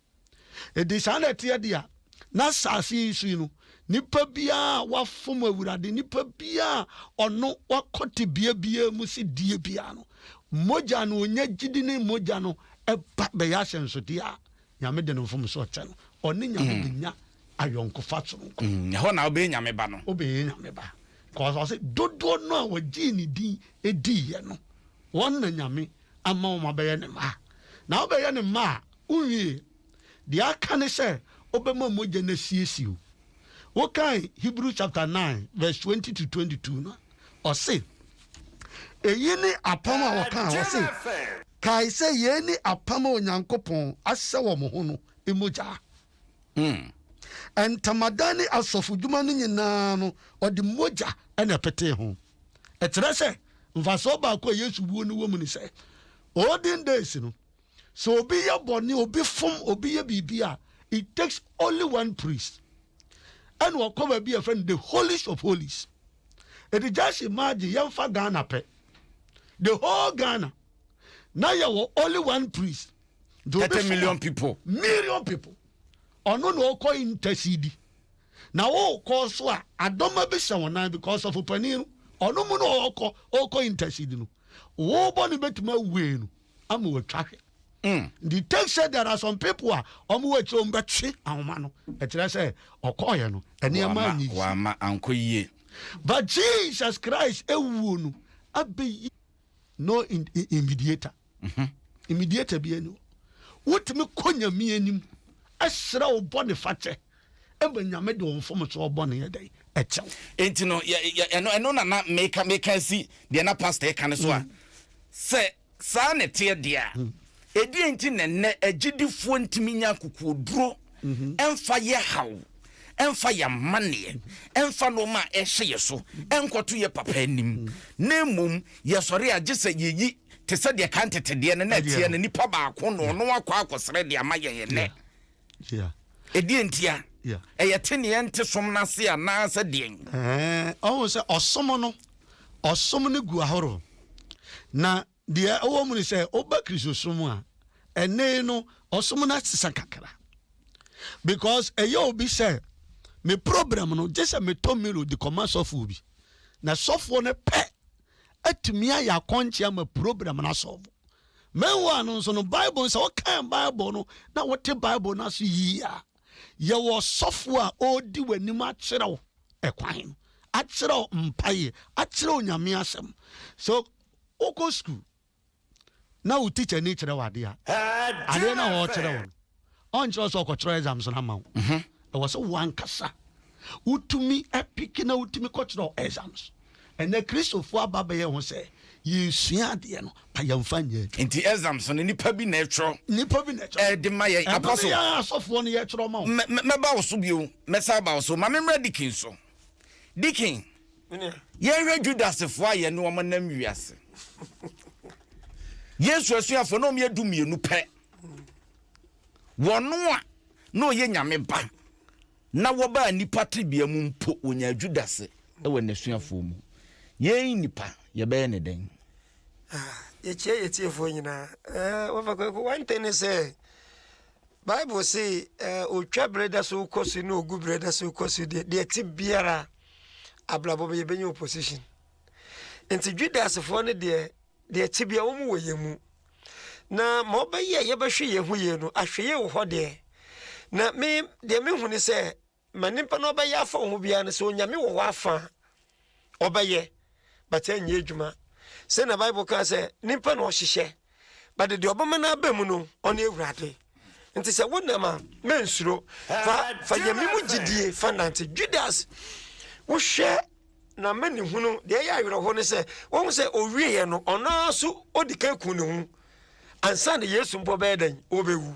Speaker 4: Enti saa na ɛteɛ de a, na asase yi so yi no, nipa biara a wafom Awurade, nipa biara a ɔno wakɔ tebea biara mu sɛ die biara no, mogya no, ɔnya gyidi ne mogya no ba bɛyɛ ahyɛnsodeɛ a, Nyame de no mfomsoɔ kyɛ no. Ɔne Nyame mm. bɛnya ayɔnkofa soronko.
Speaker 1: Mm, ɛhɔ na wobɛyɛ Nyame ba no.
Speaker 4: Wobɛyɛ Nyame ba. Kɔsɛ ɔse dodoɔ no a wɔgyee ne din diiɛ no, wɔn na Nyame ama wɔn abɛyɛ ne mma. Na wobɛyɛ ne mma a, wonwie. Deɛ aka ne sɛ wobɛma mogya no asiesie wo. Wokan Hebrews chapter 9 verse 20 to 22 no a, ɔse, Eyi ne apam a wɔkaa, ɔse, Kae sɛ yei ne apam a Onyankopɔn ahyɛ wɔ mo ho no mogya. Ntamadan ne asɔfodwuma no nyinaa no, ɔde mogya na ɛpetee ho. Ɛkyerɛ sɛ, mfasoɔ baako a Yesu wuo no wɔ mu ne sɛ, olden days no, sɛ obi yɛ bɔne, obi fom, obi yɛ biribi a, it takes only one priest. Ɛna ɔkɔ baabi a yɛfrɛ no the holies of holies. Ɛti just imagine yɛmfa Ghana pɛ. The whole Ghana, na yɛwɔ only one priest.
Speaker 1: 30 million people.
Speaker 4: Million people. Ɔno na ɔkɔ intercede. Na wokɔ so a adɔma bi hyɛ wɔn nan because ɔfo panin no ɔno mu na ɔkɔ ɔkɔ intercede no. Wobɔ no bɛtumi awue no ama watwa hwɛ. Mm. The text said there are some people a wɔn wɔ akyire wɔn bɛtwe ahoma no. Ɛkyerɛ sɛ ɔkɔɔyɛ no nneɛma anyi.
Speaker 1: Wama ankɔ yie.
Speaker 4: But Jesus Christ ewuo no abɛyi no in, in, mediator. Mm-hmm. Mediator bi ani hɔ. Wotumi kɔ Nyame anim ɛsrɛ wo bɔ ne fakyɛ ɛma Nyame de wɔn mfomsoɔ bɔ ne yɛ dɛn ɛkyɛw.
Speaker 1: Enti no ɛno ɛno na na meka meka si deɛ na pastor ɛka no so a mm. sɛ Saa na ɛteɛ deɛ a, ɛdeɛn nti na ɛnnɛ agyidifoɔ ntumi nya akokoɔduro mfa yɛ haw, mfa yɛ amanneɛ, mfa nnoɔma a ɛhyɛ yɛ so nkɔto yɛ papa anim, na mmom yɛsɔre a gye sɛ yɛyi te sɛ deɛ kan tete deɛ no na ɛteɛ no, nipa baako na ɔno akɔ akɔsrɛ de ama yɛn ɛnnɛ? Ɛdeɛn ntia? Ɛyɛ teneɛ nte som no ase anaasɛ deɛn?
Speaker 4: Ɔhu sɛ ɔsom no, ɔsom no gu ahorow. Na deɛ ɛwɔ mu ne sɛ, woba Kristosom a, ɛnne yi no, ɔsom no asesa kakra. Because ɛyɛ obi sɛ, me problem no, gye sɛ metɔ Milo de kɔma sɔfoɔ bi. Na sɔfoɔ no pɛ atumi ayɛ akɔnkye ama problem no asɔlvo. Meanwhile no nso no, Bible sɛ wokan Bible no na wote Bible no ase yie a, yɛwɔ ɔsɔfo a ɔredi w'anim akyerɛ wo ɛkwan no, akyerɛ wo mpaeɛ, akyerɛ wo Nyame asɛm. So wokɔ sukuu na wo teacher ni kyerɛ wo adeɛ a, adeɛ no a ɔrekyerɛ wo no, ɔnkyerɛ wo sɛ ɔkɔkyerɛ exams no ama wo. Mhm. Ɛwɔ sɛ wo ankasa wotumi piki na wotumi kɔkyerɛ exams. Ɛnnɛ Kristofoɔ aba abɛyɛ ho sɛ yɛresua adeɛ no, but yɛmfa nyɛ adwuma.
Speaker 1: Nti exams no nipa bi na ɛtwerɛ.
Speaker 4: Nipa bi na ɛtwerɛ.
Speaker 1: Ɛde ma yɛn.
Speaker 4: Ɛno ne
Speaker 1: Apostle.
Speaker 4: yɛn asɔfoɔ no yɛtwerɛ ma wo.
Speaker 1: Mɛ mɛba wo so bio, mɛsan aba wo so. Ma memmra Deacon so. Deacon, yɛnhwɛ Judasfoɔ a yɛne wɔn nam wiase. Yesu asuafoɔ na wɔn yɛ 12 pɛ. Wɔn a na ɔyɛ Nyame ba na wɔbaa nnipa tebea mu mpo, wɔnyaa Judase wɔ n'asuafoɔ mu. Yɛn nnipa, yɛbɛyɛ ne dɛn?
Speaker 5: Ah, yɛkyia yɛ tiefoɔ nyinaa. Eh, wɔfa kwaku, one thing ne sɛ, Bible se eh, otwa berɛ da so kɔ so ne ogu berɛ da so kɔ so deɛ, deɛ te biara abrabɔ bɛ yɛbɛnya opposition. Nti Judasfoɔ no deɛ, deɛ ɛte biara wɔn wɔ yɛn mu. Na ma ɔbɛyɛ a yɛbɛhwɛ yɛn ho yie no, ahwɛyie wɔ hɔ deɛ. Na me deɛ mehu ne sɛ, ma nipa no ɔbɛyɛ afa wo ho biara no, sɛ Onyame wɔ hɔ afa a, ɔbɛyɛ, but ɛnyɛ adwuma. Sɛ na Bible kaa sɛ, nipa na ɔhyehyɛ, but deɛ ɔbɛma no aba mu no, ɔne Awurade. Nti sɛ wonam a, mensuro. Fa, fa Nyame mu gyidie fa nante. Judas, wohwɛ N'amanehunu, deɛ ɛyɛ awerɛho ne sɛ, wɔhu sɛ ɔwieɛ no, ɔno ara nso ɔdi kan ku ne ho ansa na Yesu mpo bɛyɛ dɛn? Ɔbɛwu.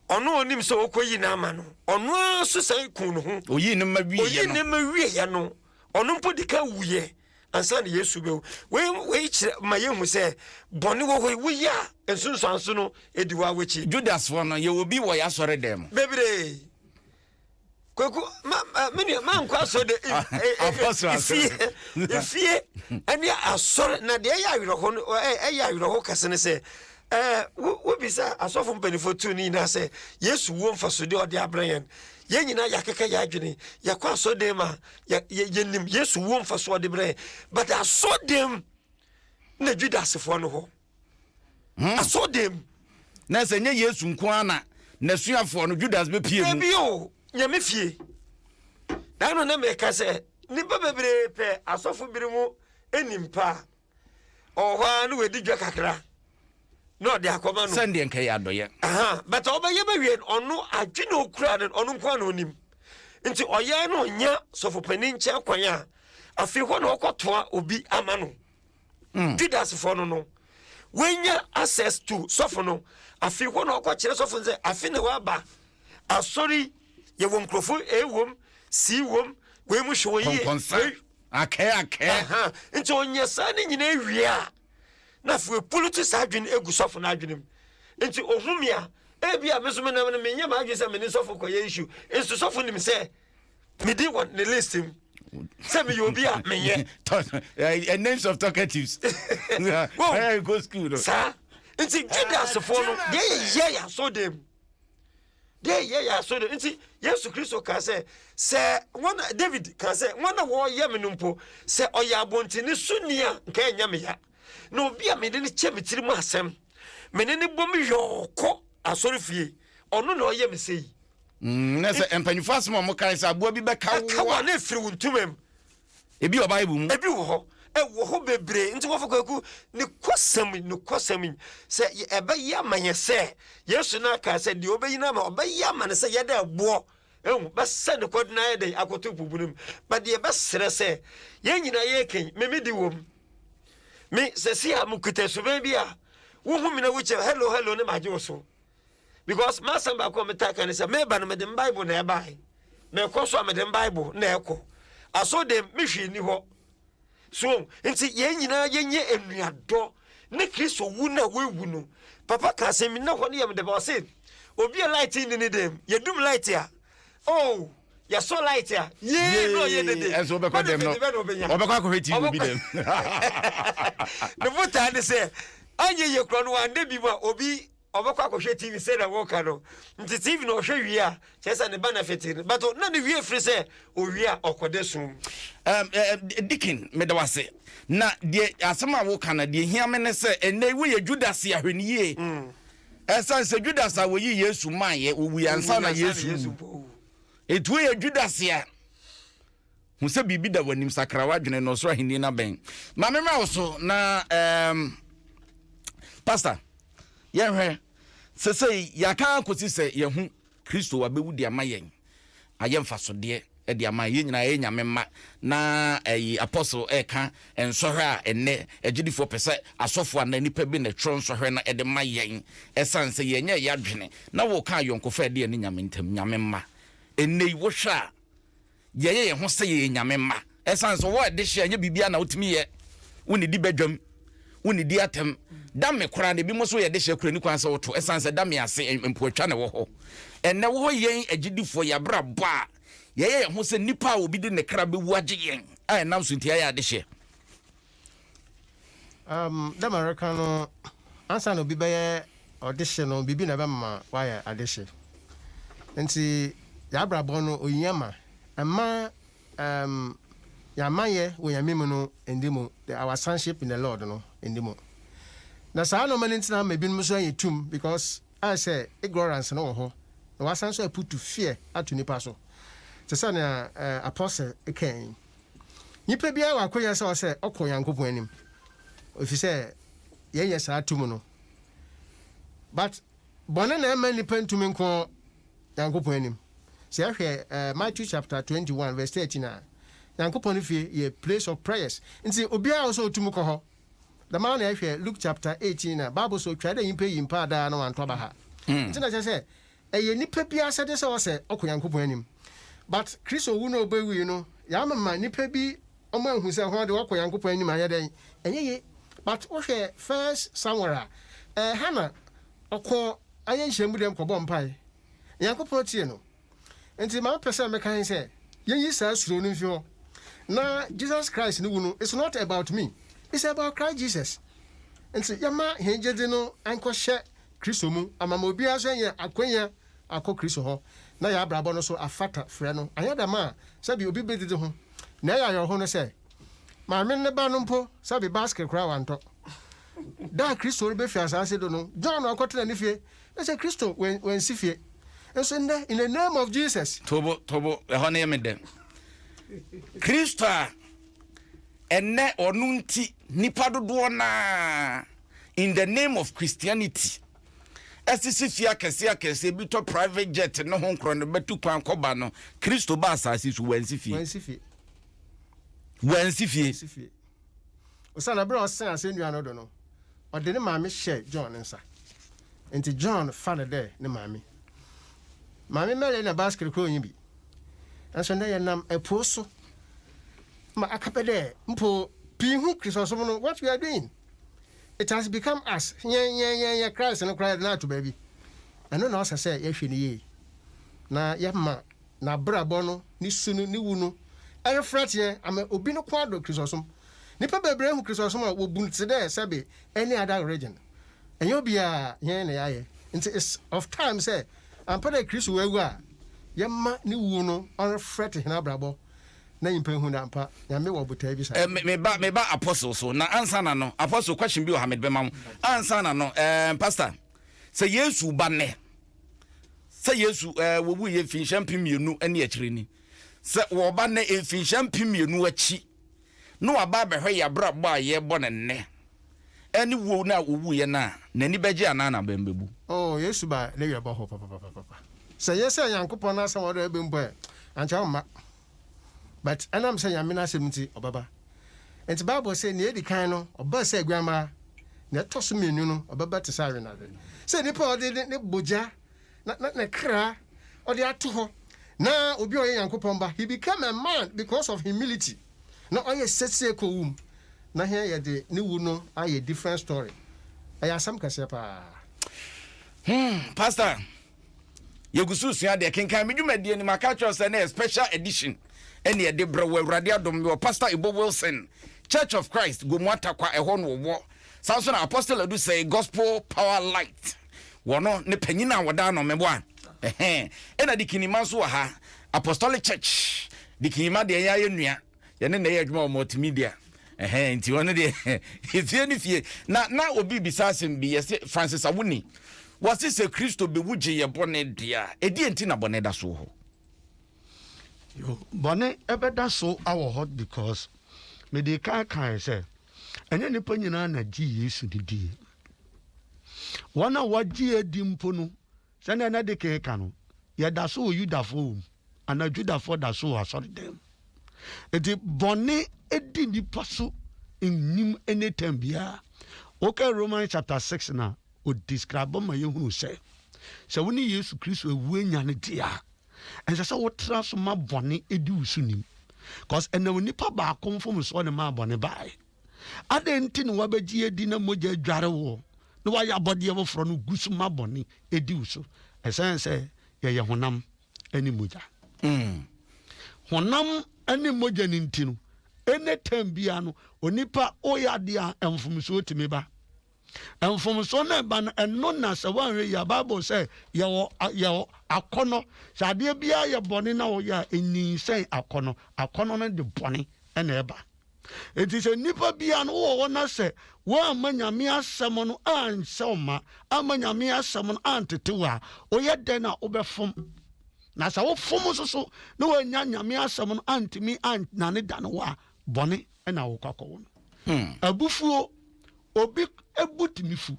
Speaker 5: Ɔno a ɔnim sɛ ɔkɔyi no ama no, ɔno ara nso san ku ne ho.
Speaker 1: Ɔyii ne mma wieɛ no.
Speaker 5: Ɔyii ne mma wieɛ no, ɔno mpo di kan wuiɛ ansa na Yesu bɛwu. Wei, wei kyerɛ ma yɛhu sɛ bɔne wɔ hɔ yi, woyɛ a nsunsuanso no ɛdi wɔ awakyi.
Speaker 1: Judasfoɔ no, yɛwɔ bi wɔ yɛn asɔredan mu.
Speaker 5: Bebree. Kwaku ma ma me nua mankɔ asɔre de
Speaker 1: Apostle
Speaker 5: efie
Speaker 1: asɔre.
Speaker 5: efie ɛne asɔre na deɛ ɛyɛ awerɛho no ɛ ɛyɛ awerɛho kɛse ne sɛ ɛɛ wo wobisa asɔfo mpanimfoɔ tu ne nyinaa sɛ Yesu wuo mfasodeɛ ɔde abrɛ yɛn yɛn nyinaa yɛakeka yɛn adwene yɛkɔ asɔre dan mu a yɛ yɛ yɛnim Yesu wuo mfasoɔ ɔde brɛ yɛn but asɔre dan mu na Judasfoɔ no hɔ.
Speaker 1: Hmm.
Speaker 5: Asɔɔdan mu.
Speaker 1: Na sɛ nyɛ Yesu nko ara na n'asuafoɔ no Judas bɛpie mu.
Speaker 5: Ebi o, nyame fie. Na no na meka sɛ nnipa bebree pɛ asɔfo bere mu anim pa a ɔwɔ hɔ ara na wadi dwa kakra na ɔde akɔma no.
Speaker 1: Sɛndeɛ nka yɛ adɔyɛ.
Speaker 5: Aha, but ɔbɛyɛ bɛwie no ɔno adwene okura no ɔno nko ara na onim. Nti ɔyɛ na ɔnya sɔfopanin nkyɛn kwan a afei hɔ na ɔkɔtoa obi ama no.
Speaker 1: Mm.
Speaker 5: Judasfoɔ no no wɔanya access to sɔfo no afei hɔ na ɔkɔkyerɛ sɔfo no sɛ afe na waba asɔre yɛwɔ nkurɔfo A wom C wom wei mu hwɛ wɔn yie
Speaker 1: kɔnkɔnsa akɛɛ akɛɛ
Speaker 5: nti ɔnyɛ saa ne nyinaa wie a na afei epulutu saa adwene egu sɔfo no adwene mu nti ohun mi a ebi a me nso menam no menyɛ m'adwene sɛ me ne sɔfo kɔyɛ issue nso sɔfo nim sɛ medi wɔ ne list mu sɛ meyɛ obi a menyɛ.
Speaker 1: Eh, eh, names of talkatives. Where you go school no.
Speaker 5: Saa nti Judasfoɔ no deɛ yɛyɛ yɛ asɔɔdan mu deɛ yɛyɛ yɛ asɔɔdan nti Yesu Kristo kaa sɛ sɛ wɔn David kaa sɛ wɔn a wɔyɛ me no mpo sɛ ɔyɛ abɔntene so ni a nka ɛnyɛ me ya na obi a mede no kyɛ me tiri mu asɛm mene ne bɔ me yɔɔkɔ asɔre fie ɔno na ɔyɛ me sɛ yi.
Speaker 1: Mm, na sɛ mpanyinfoɔ asɛm a wɔkae sɛ aboa bi bɛka wo
Speaker 5: Ɛka wo a na efiri wo ntoma mu.
Speaker 1: Ebi wɔ Bible mu.
Speaker 5: Ebi wɔ hɔ. Ɛwɔ hɔ bebree. Nti wɔfɔ kwaku ne kɔsɛm yi, ne kɔsɛm yi, sɛ ɛbɛyɛ ama yɛn sɛ Yesu no aka sɛ deɛ ɔbɛyi no ama ɔbɛyɛ ama no sɛ yɛda ɛboɔ ehu bɛsɛ ne kɔde no ayɛ dɛn akɔto po bunu mu. But deɛ ɛbɛsrɛ sɛ yɛn nyinaa yɛreka yi, me me di wɔ mu. Me sɛ si a mekuta suban bi a wohu me na wokyɛ hello hello ne magye wo so. Because m'asɛm baako a metaa ka ne sɛ meba no mede me Bible na ɛbae. Mekɔ so a mede me Bible na ɛkɔ. Aso de me hwee nni hɔ. So nti yɛn nyinaa yɛnyɛ anuadɔ ne Kristo wu no a wawu no. Papa ka asɛm bi na hɔ no yɛ me dɛ ɔse obi a light nni ne dɛm yɛdum light a oh yɛsɔ light a yee na ɔyɛ dede.
Speaker 1: Ɛnso wobɛkɔ dɛm no ɔbɛkɔ akɔhwɛ TV obi dɛm.
Speaker 5: Ne botae ne sɛ anyɛ yie koraa no wanda bi mu a obi Ɔbɛkɔ akɔhwɛ TV sɛdeɛ woka no nti TV no ɔhwɛ wie a kyerɛ sɛ ne ba na fete no but na ne wie firi sɛ owie a ɔkɔda sum.
Speaker 1: Um, uh, Deacon, meda wo ase. Na deɛ asɛm a woka no deɛ hia me ne sɛ ɛnɛ woyɛ Judas a hwɛ no yie. Mm. Ɛsiane sɛ Judas a wɔyi Yesu maayɛ wɔwui ansa na Yesu wu. Ɛti woyɛ Judas a Hu sɛ biribi da w'anim, sakra w'adwene na ɔsoro ahenni no abɛn. Ma me mmra wo so na um, Pastor, yɛnhwɛ sɛsɛi yɛaka akɔsi sɛ yɛho Kristo wabɛwu de ama yɛn ayɛ mfasodeɛ. de ama yɛn nyinaa yɛyɛ Nyame mma na ɛyi apostle ɛka nsɔhwɛ a ɛnnɛ agyidifoɔ pɛ sɛ asɔfoɔ anaa nnipa bi na ɛtwerɛ nsɔhwɛ no de ma yɛn ɛsiane sɛ yɛnyɛ yɛn adwene na wɔka ayɔnkofa a ɛde yɛne Nyame ntam Nyame mma ɛnnɛ yi wohwɛ a Yɛyɛ yɛn ho sɛ yɛyɛ Nyame mma. Ɛsiane sɛ wɔwɔ adehye a ɛnyɛ biribiara na wotumi yɛ. Wonnidi badwam, wonnidi atɛm. Dame koraa no, ebinom nso yɛ dehyeɛ koraa nni kwan sɛ woto ɛsiane sɛ dame ase mpoatwa na ɛwɔ hɔ. Ɛnnɛ wɔ hɔ yɛn agyidifoɔ yɛn abrabɔ a yɛyɛ yɛn ho sɛ nnipa a obi de ne kra bɛwu agye yɛn a ɛnam so nti yɛayɛ adehyeɛ.
Speaker 2: Um, dɛ ma reka no, ansa na obi bɛyɛ ɔdehye no, biribi na ɛbɛma wayɛ adehye. Nti, yɛabrabɔ no, ohia ma ɛma um, yɛamanyɛ wɔ Nyame mu no ndi mu, the, our sonship in the Lord no ndi mu. Na saa nneɛma no nti na ama ebinom nso ayɛ tum because ayɛ sɛ ignorance no wɔ hɔ, na wasan nso aputu fear ato nipa so. Te sɛ nea uh, apostle kae yi. Nyimpa biara wɔ akwanya sɛ ɔsɛ ɔkɔ Nyankopɔn enyim, efisɛ yɛnyɛ saa tum no. But bɔne na ɛmma nyimpa ntumi nkɔ Nyankopɔn enyim. Sɛ yɛhwɛ Matthew chapter 21 verse 13 a, Nyankopɔn ne fie yɛ place of prayers. Ntsi obiara wɔ sɛ otum kɔ hɔ. Dɛm ara na yɛhwɛ Luke chapter 18 a, Bible sɛ otwar dɛ nyimpa yi mpaa daa na ɔanntɔ aba ha. Ntsi na kyerɛ sɛ Ɛyɛ nipa bi asɛde sɛ ɔsɛ ɔkɔ Nyankopɔn anim. But Kristo wu na ɔbɛwui no, yɛamema nipa bi ɔmo anhu sɛ hɔn de wɔkɔ Nyankopɔn anim anyɛ dɛn? Ɛnyɛ ye. But wohwɛ first Samuel a, ɛɛ Hannah ɔkɔ ayɛ nhyiamu dɛm kɔbɔ mpae. Nyankopɔn tie no. Nti ma mepɛ sɛ meka he sɛ, yɛnyi saa suro no mfi hɔ. Na Jesus Christ ne wu no, it's not about me, it's about Christ Jesus. Nti yɛma hɛn gyedzi no nkɔhyɛ Kristo mu, ama ma obiara so anya akwanya akɔ Kristo hɔ, na yɛn abrabɔ no so afata frɛ no. Anyɛ dɛm a, sɛbi obi bedzidzi ho. Na ɛyɛ awerɛhow no sɛ, maame no ne ba no mpo, sɛbi basket koraa wɔanntɔ. Da a Kristo rebefi asaase do no, John na ɔkɔtena ne fie, na sɛ Kristo oennsi fie. Nso ndɛ, in the name of Jesus.
Speaker 1: Tobo, tobo, ɛhɔ no yɛ me dɛ. Kristo a Ɛnnɛ ɔno nti nnipa dodoɔ no ara in the name of Christianity asisi fie akɛseɛ akɛseɛ bi tɔ private jet ne ho nkorɔ no bɛtu kwan kɔba no Kristo ba asase so wansi fie.
Speaker 2: Wansi fie.
Speaker 1: Wansi fie.
Speaker 2: Wansi fie. Osiane bere a ɔsɛn asɛnnua no do no, ɔde ne maame hyɛɛ John nsa. Ntsi John fa no dɛ ne maame. Maame Mary na basket koraa onnyi bi. Naaso ndɛ yɛnam po so ma akɛpɛ dɛ mpo pii hu Kristosom no, what we are doing, it has become us, hɛn, hɛn, hɛn, hɛn Christ no koraa yɛdze no ato beebi. Ɛno na ɔsɛ sɛ yɛhwɛ no yie na yɛma n'abrabɔ no, ne su no, ne wu no reflect hɛn ama obi no kɔn adɔ Kristosom. Nyimpa beberee hu Kristosom a wobu no tse dɛ sɛbe any other religion. Nnyɛ obiara, hɛn na yɛayɛ. Ntsi it's of time sɛ ampa dɛ Kristo oewu a, yɛma ne wu no ɔreflect hɛn abrabɔ na nyimpa ehu dɛ ampa Nyame wɔ botae bi saa.
Speaker 1: Eh, me ba, me ba apostle so na ansa na no, apostle question bi wɔ ha mede bɛma wo. Ansa na no, eh, pastor, sɛ Yesu ba nnɛ, sɛ Yesu eh, wɔwu yɛ mfinhyia 2000 ne akyire ni, sɛ wɔba nnɛ mfinhyia 2000 akyi na waba abɛhwɛ yɛ abrabɔ a yɛbɔ no nnɛ ɛne wuo no a wɔwuiɛ no a, n'ani bɛgye anaa n'abam bɛbu?
Speaker 2: Oh, Yesu ba ne werɛ bɔho papapapapa. Sɛ ɛnyɛ sɛ Nyankopɔn n'asɛm a ɔde reba mpo ɛ, ankyɛ ɔmma. But ɛnam sɛ Nyame n'asɛm nti, ɔbɛba. Nti Bible se, nea edi kan no, ɔbaa sɛ aguammaa, nea ɛtɔ so mmienu no, ɔbɛba te sɛ awenade. Sɛ nipa a ɔde ne bogya, na, na, ne kra, ɔde ato hɔ, na obi a ɔyɛ Nyankopɔn ba, he became a man because of humility, na ɔyɛ setie kɔ wu mu, na hɛn yɛde ne wu no ayɛ different story. Ɛyɛ asɛm kɛseɛ paa.
Speaker 1: Hmm, Pastor. Yɛgu so resua adeɛ. Kenkan me dwumadie no maka akyerɛ wo sɛ na yɛ special edition ɛne ɛde brɛ wɔ Awurade adom. Mewɔ Pastor Ebo Wilson, Church of Christ, Gomu Atakwa, ɛhɔ no wɔwɔ. Saa nso na Apostle Adu sɛ Gospel Power Light, wɔno ne panyin a wɔda ano meboa. Ɛhɛn. Ɛna Dikinima nso wɔ ha, Apostolic Church. Dikinima deɛ yɛn ayɛ nua. Yɛne na ɛyɛ adwuma wɔ multimedia. Ɛhɛn, nti ɔno deɛ efie ne fie. Na na obi bisa asɛm bi, yɛse Francis Awuni, wɔse sɛ Kristo bewu gye yɛ bɔne deɛ a, ɛdeɛn nti na bɔne da so wɔ hɔ?
Speaker 4: Yo, bɔne ɛbɛda so awɔ hɔ because mede kan kae sɛ ɛnyɛ nnipa nyinaa na gye Yesu no die. Wɔn a wɔgye adi mpo no, sɛnea na de kan ka no, yɛda so wɔ Yudafoɔ wɔ mu. Anaa Judafoɔ da so wɔ asɔredan mu. Enti bɔne di nnipa so nnim any time biara. Woka Romans chapter 6 no a, ɔdescribe ma yɛhunu sɛ, sɛ wo ne Yesu Kristo awu anya no deɛ a, ɛnsɛ sɛ wotra so ma bɔne di wo so nim. Cause ɛnam onipa baako mfomsoɔ ne maa bɔne baeɛ. Adɛn nti na woabɛgye adi na mogya adware woɔ na woayɛ abɔdeɛ foforɔ no gu so ma bɔne di wo so? Ɛsiane sɛ yɛyɛ honam ne mogya. Honam ne mogya no nti no, any time biara no, onipa woyɛ adeɛ a mfomsoɔ tumi ba. Mfomsoɔ no ɛba no, ɛno na sɛ woanhwɛ yie a, Bible sɛ yɛwɔ yɛwɔ akɔnnɔ. Sɛ adeɛ biara yɛ bɔne na woyɛ a, ɛnyinsɛn akɔnnɔ. Akɔnnɔ no de bɔne na ɛba. Enti sɛ nnipa biara no wowɔ hɔ na sɛ woamma Nyame asɛm no anhyɛ wo ma, amma Nyame asɛm no antete wo a, woyɛ dɛn na wobɛfom? Na sɛ wofom nso so na woannya Nyame asɛm no antumi annane dane wo a, bɔne na wokɔ akɔwo no. Abufuo, obi bo tumi fu.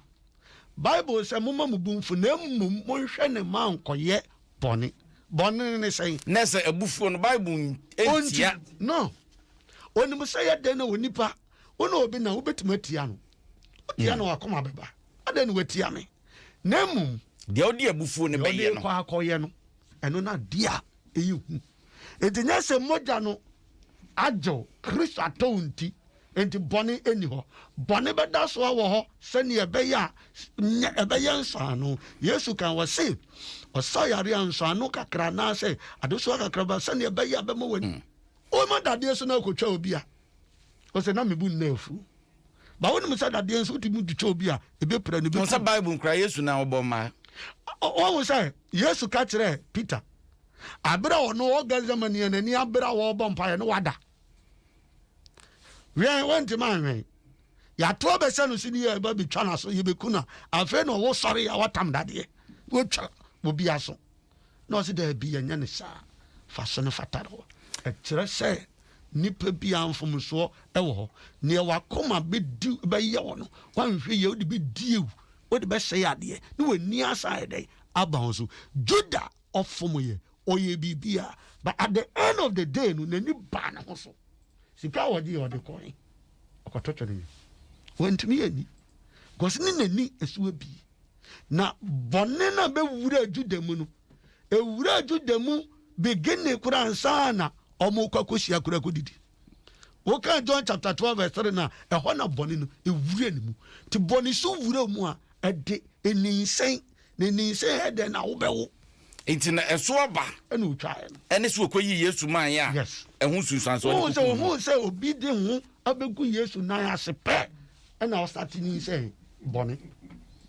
Speaker 4: Bible sɛ momma mo bo mfu na mmom monhwɛ ne mma ankɔyɛ bɔne. Bɔne ne sɛn?
Speaker 1: Na sɛ abufuo no, Bible ntia.
Speaker 4: No. Onim sɛ yɛ dɛn na onipa, wo ne obi na wobɛtumi atia no. Wotia no wakoma bɛba. Adɛn na watia me? Na mmom,
Speaker 1: deɛ wode abufuo no bɛyɛ no,
Speaker 4: deɛ wode kɔ akɔyɛ no, ɛno na adeɛ a ɛyɛ hu. Enti nyɛ sɛ mogya no agyew Kristo atɔ wo nti, enti bɔne nni hɔ. Bɔne bɛda so wɔ hɔ sɛnea ɛbɛyɛ a nyɛ ɛbɛyɛ nsɔano. Yesu kan wɔ se, ɔsa yare a nsɔano kakra anaasɛ adesoa kakra ba sɛnea ɛbɛyɛ a bɛma w'ani. Woma dadeɛ so na wokɔtwa obi a, ɔsɛ na mebu nna afu. Ba wonim sɛ dadeɛ nso wotumi de twa obi a, ɛbɛpira no.
Speaker 1: Wɔn sɛ Bible nkura Yesu na ɔbɔ mmaa.
Speaker 4: Wɔn sɛ Yesu ka kyerɛɛ Peter, abere a ɔno wɔ Gethsemane a n'ani abere a wɔrebɔ mpaeɛ no wada. Wɛn wɔntumi anwɛn. Yɛato abɛsɛ no so ni yɛ ɛba bɛtwa n'aso yɛbɛku no a afei na ɔwɔ sɔre a watam dadeɛ wɔtwa obi aso. Na ɔse daabi yɛnyɛ no saa, fa so no fata no. Ɛkyerɛ sɛ nipa biara mfomsoɔ wɔ hɔ. Neɛ wakoma bɛdi bɛyɛ wɔ no, wanhwɛ yie wode bɛdi awu, wode bɛsɛe adeɛ, ne w'ani asa ayɛ dɛn aba ho so. Judah ɔfomyɛ, ɔyɛ biribiara, but at the end of the day no n'ani baa ne ho so. Sika a ɔgye yɛ ɔde kɔe, ɔkɔtɔ twɛdeɛ. Wantumi anni, because ne n'ani so abie. Na bɔne no a bɛwuraa Juda mu no, ɛwuraa Juda mu beginning koraa ansa na wɔrekɔ akɔhyia koraa kɔdidi. Woka John chapter 12 verse 3 no a, ɛhɔ na bɔne no ɛwura ne mu. Nti bɔne so wura mu a, ɛde aninsɛn, na aninsɛn yɛ dɛn na wobɛwo.
Speaker 1: Nti na ɛso aba.
Speaker 4: Ɛna ɔtwaeɛ no.
Speaker 1: Ɛne sɛ ɔkɔyii Yesu maeɛ a,
Speaker 4: Yes.
Speaker 1: ɛho nsunsuansoɔ de
Speaker 4: Wohu sɛ
Speaker 1: kɔkum no.
Speaker 4: ohuu sɛ obi de ho abɛgu Yesu nan ase pɛ, ɛna ɔsate nyinsɛn bɔne.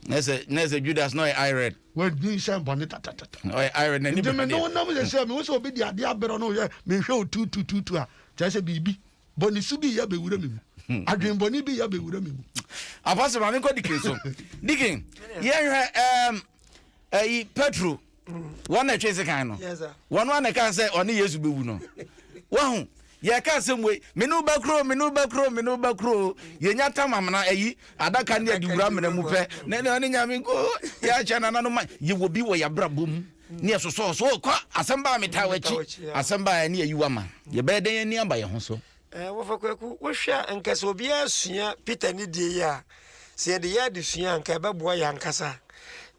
Speaker 1: Na sɛ na sɛ Judas na ɔyɛ ired.
Speaker 4: Wanyinsɛn bɔne tatatata.
Speaker 1: Ɔyɛ ired n'ani
Speaker 4: bɛn adeɛ. Nti me ne wo nam sɛ sɛ mehu sɛ obi de adeɛ abrɛ no yɛ mehwɛ o tutututu a kyerɛ sɛ biribi bɔne su bi yɛ bɛwura me mu. Hmm. Adwen bɔne bi yɛ bɛwura me mu.
Speaker 1: Apostle maame nkɔ Dikin so. Dikin yɛnhwɛ ɛɛm ɛyi Petro. Wɔn na ɛtwe sekan no. Wɔn a na ɛka sɛ ɔne Yesu bɛwu no. Wahu, yɛka asɛm wei, me ne wo bɛkoro, me ne wo bɛkoro, me ne wo bɛkoro. Yɛnya tam amena ayi, adaka ne ade wura amena mu pɛ. Na ne ɔne Nyame nko, yɛakyɛ nananom ma. Yɛwɔ bi wɔ yɛabrabɔ mu. Ne yɛsosɔɔ so, kɔ, asɛm baa metaa w'akyi. Asɛm baa ɛne ayi wama. Yɛbɛyɛ dɛn ani aba yɛn ho so?
Speaker 5: Eh, Wɔfa Kwaku, wohwɛ a anka sɛ obiara sua Peter ne die yi a, sɛ yɛde yɛ adesua a, anka ɛbɛboa yɛn ankasa.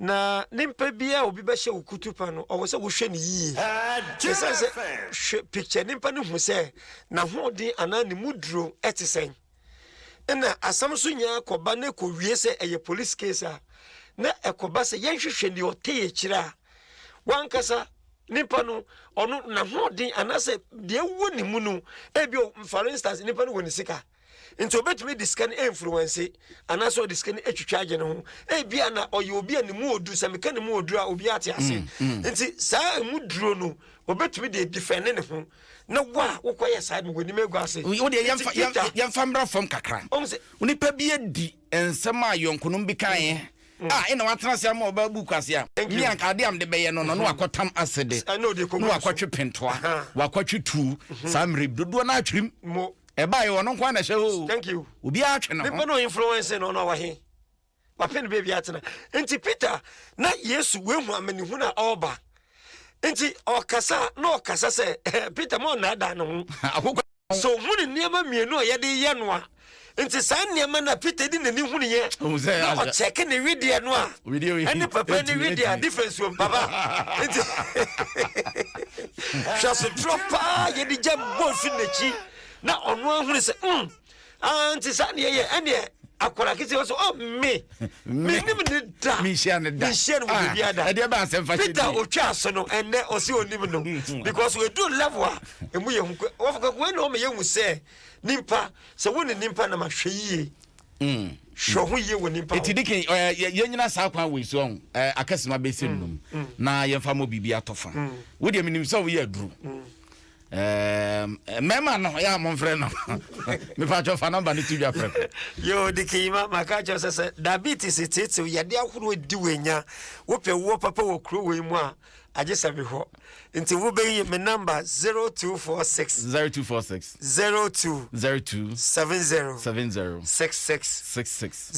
Speaker 5: Na nipa biara a obi bɛhyɛ wo kutupa no, ɔwɔ sɛ wohwɛ no yie. Ɛsiane sɛ hwɛ picture nipa no hu sɛ n'ahoɔden anaa ne mu duro te sɛn. Ɛna asɛm nso nyinaa kɔba na ɛkɔwie sɛ ɛyɛ police case a, na ɛkɔba sɛ yɛnhwehwɛ deɛ ɔte yɛ akyire a, wankasa nipa no ɔno n'ahoɔden anaasɛ deɛ ɛwɔ ne mu no ebi for instance nipa no wɔ ne sika nti obetumi de sika no influence anaasɛ ɔde sika no atwitwa agye ne ho ebi a na ɔyɛ obi a ne mu odu sɛ meka ne mu odu a obi ate ase mm, mm. nti saa emu duro no obetumi de defend ne ho na wo a wokɔyɛ saa no w'anim agu ase.
Speaker 1: wo deɛ yɛmfa mmra fam kakra onipa bi adi nsɛm a yɔnkonom bi kaeɛ mm. a ɛna watena ase ama ɔbaa bu kwase a me anka ade am de bɛyɛ no no na wakɔtam asede na wakɔtwe pentoa wakɔtwe tuu mhm. saa mmerɛ dodoɔ no atwerim ɛbaeɛ ɔno nko na ɛhyɛ hɔ obiara twe ne ho
Speaker 5: nipa no influence no ɔno awahe wapɛ ne baabi atena nti Peter na Yesu wehu amanehunu a ɔreba. Nti ɔkasa na ɔkasa sɛ Peter ma ɔnnaadaa ne ho. Sɛ ɔhunu nneɛma mmienu a yɛde yɛ no a, nti saa nneɛma no a Peter de n'ani hunuiɛ na ɔkyɛke ne wedeɛ no a, ɛne papa ne wedeɛ a difference wɔ mu papa. Nti hwɛ sotorɔ paa yɛde gya bɔ mfiri n'akyi na ɔno ahunu sɛ mm, Ah, nti saa deɛ yɛ ɛneɛ akwadaa ketewa sɛ oh me menim ne da
Speaker 1: menhyia ne da
Speaker 5: menhyia no wɔ ah, baabi ada
Speaker 1: ɛdeɛ bɛ asɛm fa
Speaker 5: Peter otwa so no ɛnɛ ɔsi onim no because wedu level a emu yɛ hu wɔfɔ wei na ɔma yɛ hu sɛ nipa sɛ wo ne nipa na ma hwɛ yie mm. hwɛ ho yie wɔ nipa
Speaker 1: eti dikin ɛɛ yɛn nyina saa kwan wei so ɔn ɛɛ akasima bɛsi mm, nnum mm. na yɛnfa mo biribi atɔ fa wo deɛ menim sɛ woyɛ aduru Mmarima no yɛ a momfrɛ no mepatwɔ fa nɔmba no to dwa prɛko.
Speaker 5: Yo dikiyima maka kyerɛ sɛ sɛ diabetes tetew yɛde ahorow di w'anya wopɛ woɔ papa wɔ kuro wei mu a agye sɛ me hɔ nti wobɛyi me nɔmba 0246
Speaker 1: 0246
Speaker 5: 02
Speaker 1: 02
Speaker 5: 70
Speaker 1: 70
Speaker 5: 66
Speaker 1: 66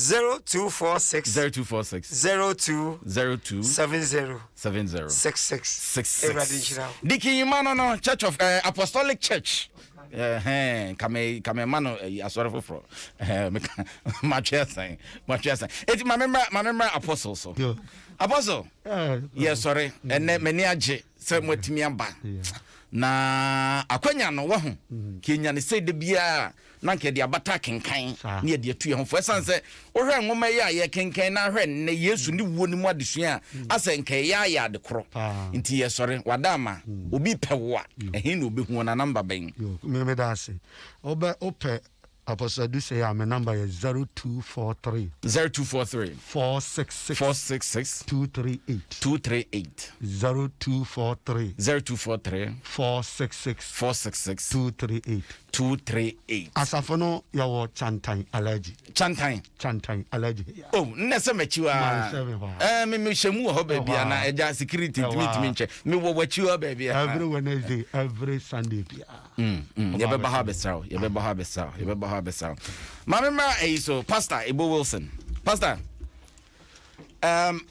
Speaker 5: 0246
Speaker 1: 0246
Speaker 5: 02
Speaker 1: 02
Speaker 5: 70
Speaker 1: 70
Speaker 5: 66
Speaker 1: 66
Speaker 5: Awurade nhyira wo.
Speaker 1: Dikin ma no no Church of eh, Apostolic Church. Eh, kame kame ma no eh, asɔre foforɔ. Eh, meka matwe asan matwe asan. Eti ma memra ma memra apostle so. Apostle. Yɛ sɔre ɛnɛ m'ani agye sɛ moatumi aba. Na akwanya no wahu. Kenya ne sɛ da biara na anka yɛde abata akenkan na yɛde atu yɛn ho fo. Ɛsiane sɛ wohwɛ nwoma yi a yɛkenkan na ahwɛ nnɛ Yesu ne wuo no mu adesua a, mm. asɛ nka ɛyɛ ayɛ ade korɔ. Nti yɛsɔre, wada ama mm. obi pɛ wo a, mm. ɛhe na obehu wo na namba bɛn?
Speaker 4: Meda ase. Wobɛ wopɛ Apostle Adusei a me namba yɛ 0243
Speaker 1: 0243
Speaker 4: 466
Speaker 1: 466
Speaker 4: 238
Speaker 1: 238
Speaker 4: 0243
Speaker 1: 0243
Speaker 4: 466
Speaker 1: 466
Speaker 4: 238
Speaker 1: 238.
Speaker 4: Asafo no yɛwɔ Chantan Alaji.
Speaker 1: Chantan.
Speaker 4: Chantan Alaji.
Speaker 1: Oh, nnɛ sɛ m'akyi wa. Ɛɛ me me hyɛ mu wɔ hɔ baabi a na ɛgya security ntumi ntumi nkyɛ. Me wɔ w'akyi hɔ baabi a.
Speaker 4: Every Wednesday, every Sunday bia.
Speaker 1: Mm, mm. Yɛbɛba hɔ abɛsra wo. Yɛbɛba hɔ abɛsra wo. Yɛbɛba hɔ abɛsra wo. Maame mmra ɛyi so, Pastor Ebo Wilson. Pastor. Um,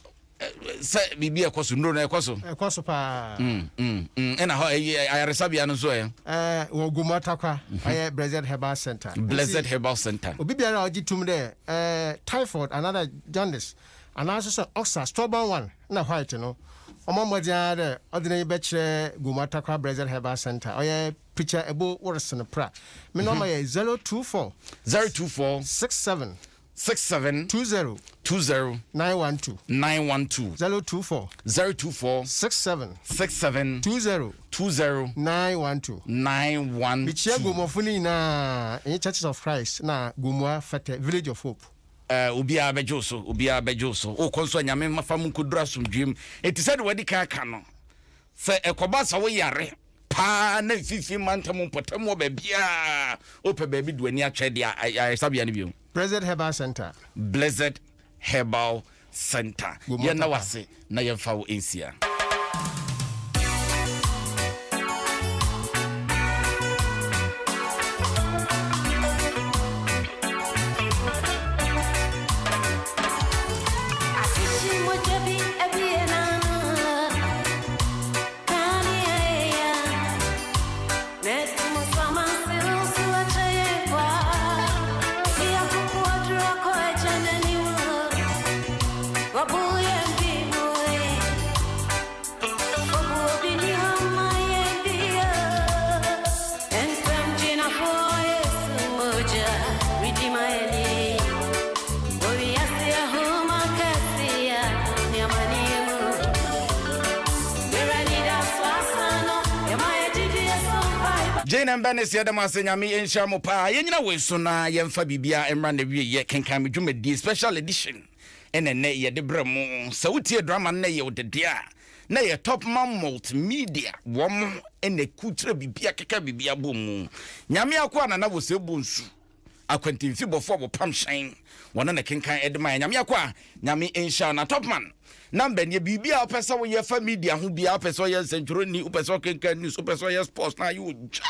Speaker 1: sɛ biribi ɛkɔ so nnuro no ɛkɔ so.
Speaker 2: ɛkɔ so paa.
Speaker 1: Mm, mm, mm. ɛna hɔ ɛyi ayaresabea no nso ɛ.
Speaker 2: ɛɛ wɔ Gomu Atakwa mhm. ɛyɛ Blessed Herbal Center.
Speaker 1: Blessed Herbal Center.
Speaker 2: Obi biara a ɔgye tum dɛ ɛɛ typhoid anaadɛ jaundice anaasɛ sɛ ɔsa stubborn one na white no ɔmɔ mmɔden ara dɛ ɔde n'enyi bɛkyerɛ Gomu Atakwa Blessed Herbal Center ɔyɛ preacher Ebo Wilson Pra. Me nɔma yɛ 024.
Speaker 1: 024.
Speaker 2: 67.
Speaker 1: 67
Speaker 2: 20
Speaker 1: 20
Speaker 2: 912
Speaker 1: 912
Speaker 2: 024
Speaker 1: 024
Speaker 2: 67
Speaker 1: 67
Speaker 2: 20
Speaker 1: 20
Speaker 2: 912
Speaker 1: 912.
Speaker 2: Mekyia Gomuafo no nyinaa, ɛnyɛ Churches of Christ na Gomua Fɛtɛ, Village of Hope.
Speaker 1: Eh, obiara bɛgye wo so, obiara bɛgye wo so. Wokɔ nso a, Nyame mfa mo nkɔduru asomdwoeɛ mu. Enti sɛdeɛ wadi kan aka no, sɛ ɛkɔba sɛ woyare paa na mfimfini mantam mpɔtam wɔ baabiara, wopɛ baabi de w'ani atwɛ deɛ ayaresabea no bio.
Speaker 2: Blessed Herbal Center.
Speaker 1: Blessed Herbal Center. Yɛnna wase na yɛmfa wo nsia. Jane and Bernice yɛda mo ase nyame nhyira mo paa yɛnyina wei so na yɛmfa biribia mmra na wie yɛ kenkan me dwumadie special edition ɛna ɛnɛ yɛde brɛ mo sɛ wotie drama no na ɛyɛ wodede a na ɛyɛ Topman Multimedia wɔn ɛna kukyerɛ biribia keka biribia bɔ mu nyame akoa nana wɔ sɛ bɔ nsu Akwantemfi bɔfo a wɔpam hyɛn, wɔne no kenkan de ma yɛn. Nyame akoa, Nyame nhyira wo. Na Topman, number nie, biribi a wopɛ sɛ woyɛ fa media ho biara, wopɛ sɛ ɔyɛ nsɛntwerɛni, wopɛ sɛ ɔkenkan news, wopɛ sɛ ɔyɛ sports na ayɛ ogya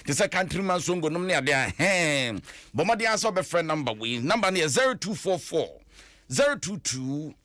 Speaker 1: te sɛ countryman songo nom ne adeɛ a, hɛn, bɔ mmɔden ara sɛ wobɛfrɛ number wei. Number no yɛ 0244 022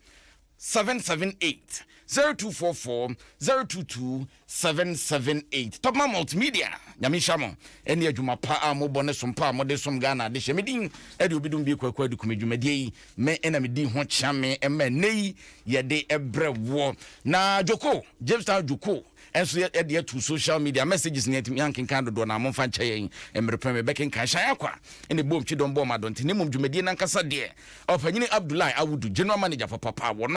Speaker 1: 778. 0244 022 778. Topman Multimedia, Nyame nhyira mo ɛne adwuma pa a mobɔ ne som pa a mode som Ghana adehyɛ. Me din ɛde Obidum Bie Kwaku Adukume dwumadie yi me ɛna medi ho kyea me ɛma ɛnɛ yi yɛde ɛbrɛ woɔ. Na Joko, Jamestown Joko ɛnso yɛde ato social media messages ne yɛntumi ankenkan dodoɔ na momfa nkyɛ yɛn mmerɛ pɛ mebɛkenkan. Hyɛn akwa ɛna ɛbom twidɔm bɔɔ ma adɔnten ne mmom dwumadie nankasa deɛ ɔpanyini Abdullahi Awudu, general manager papapa wɔ no.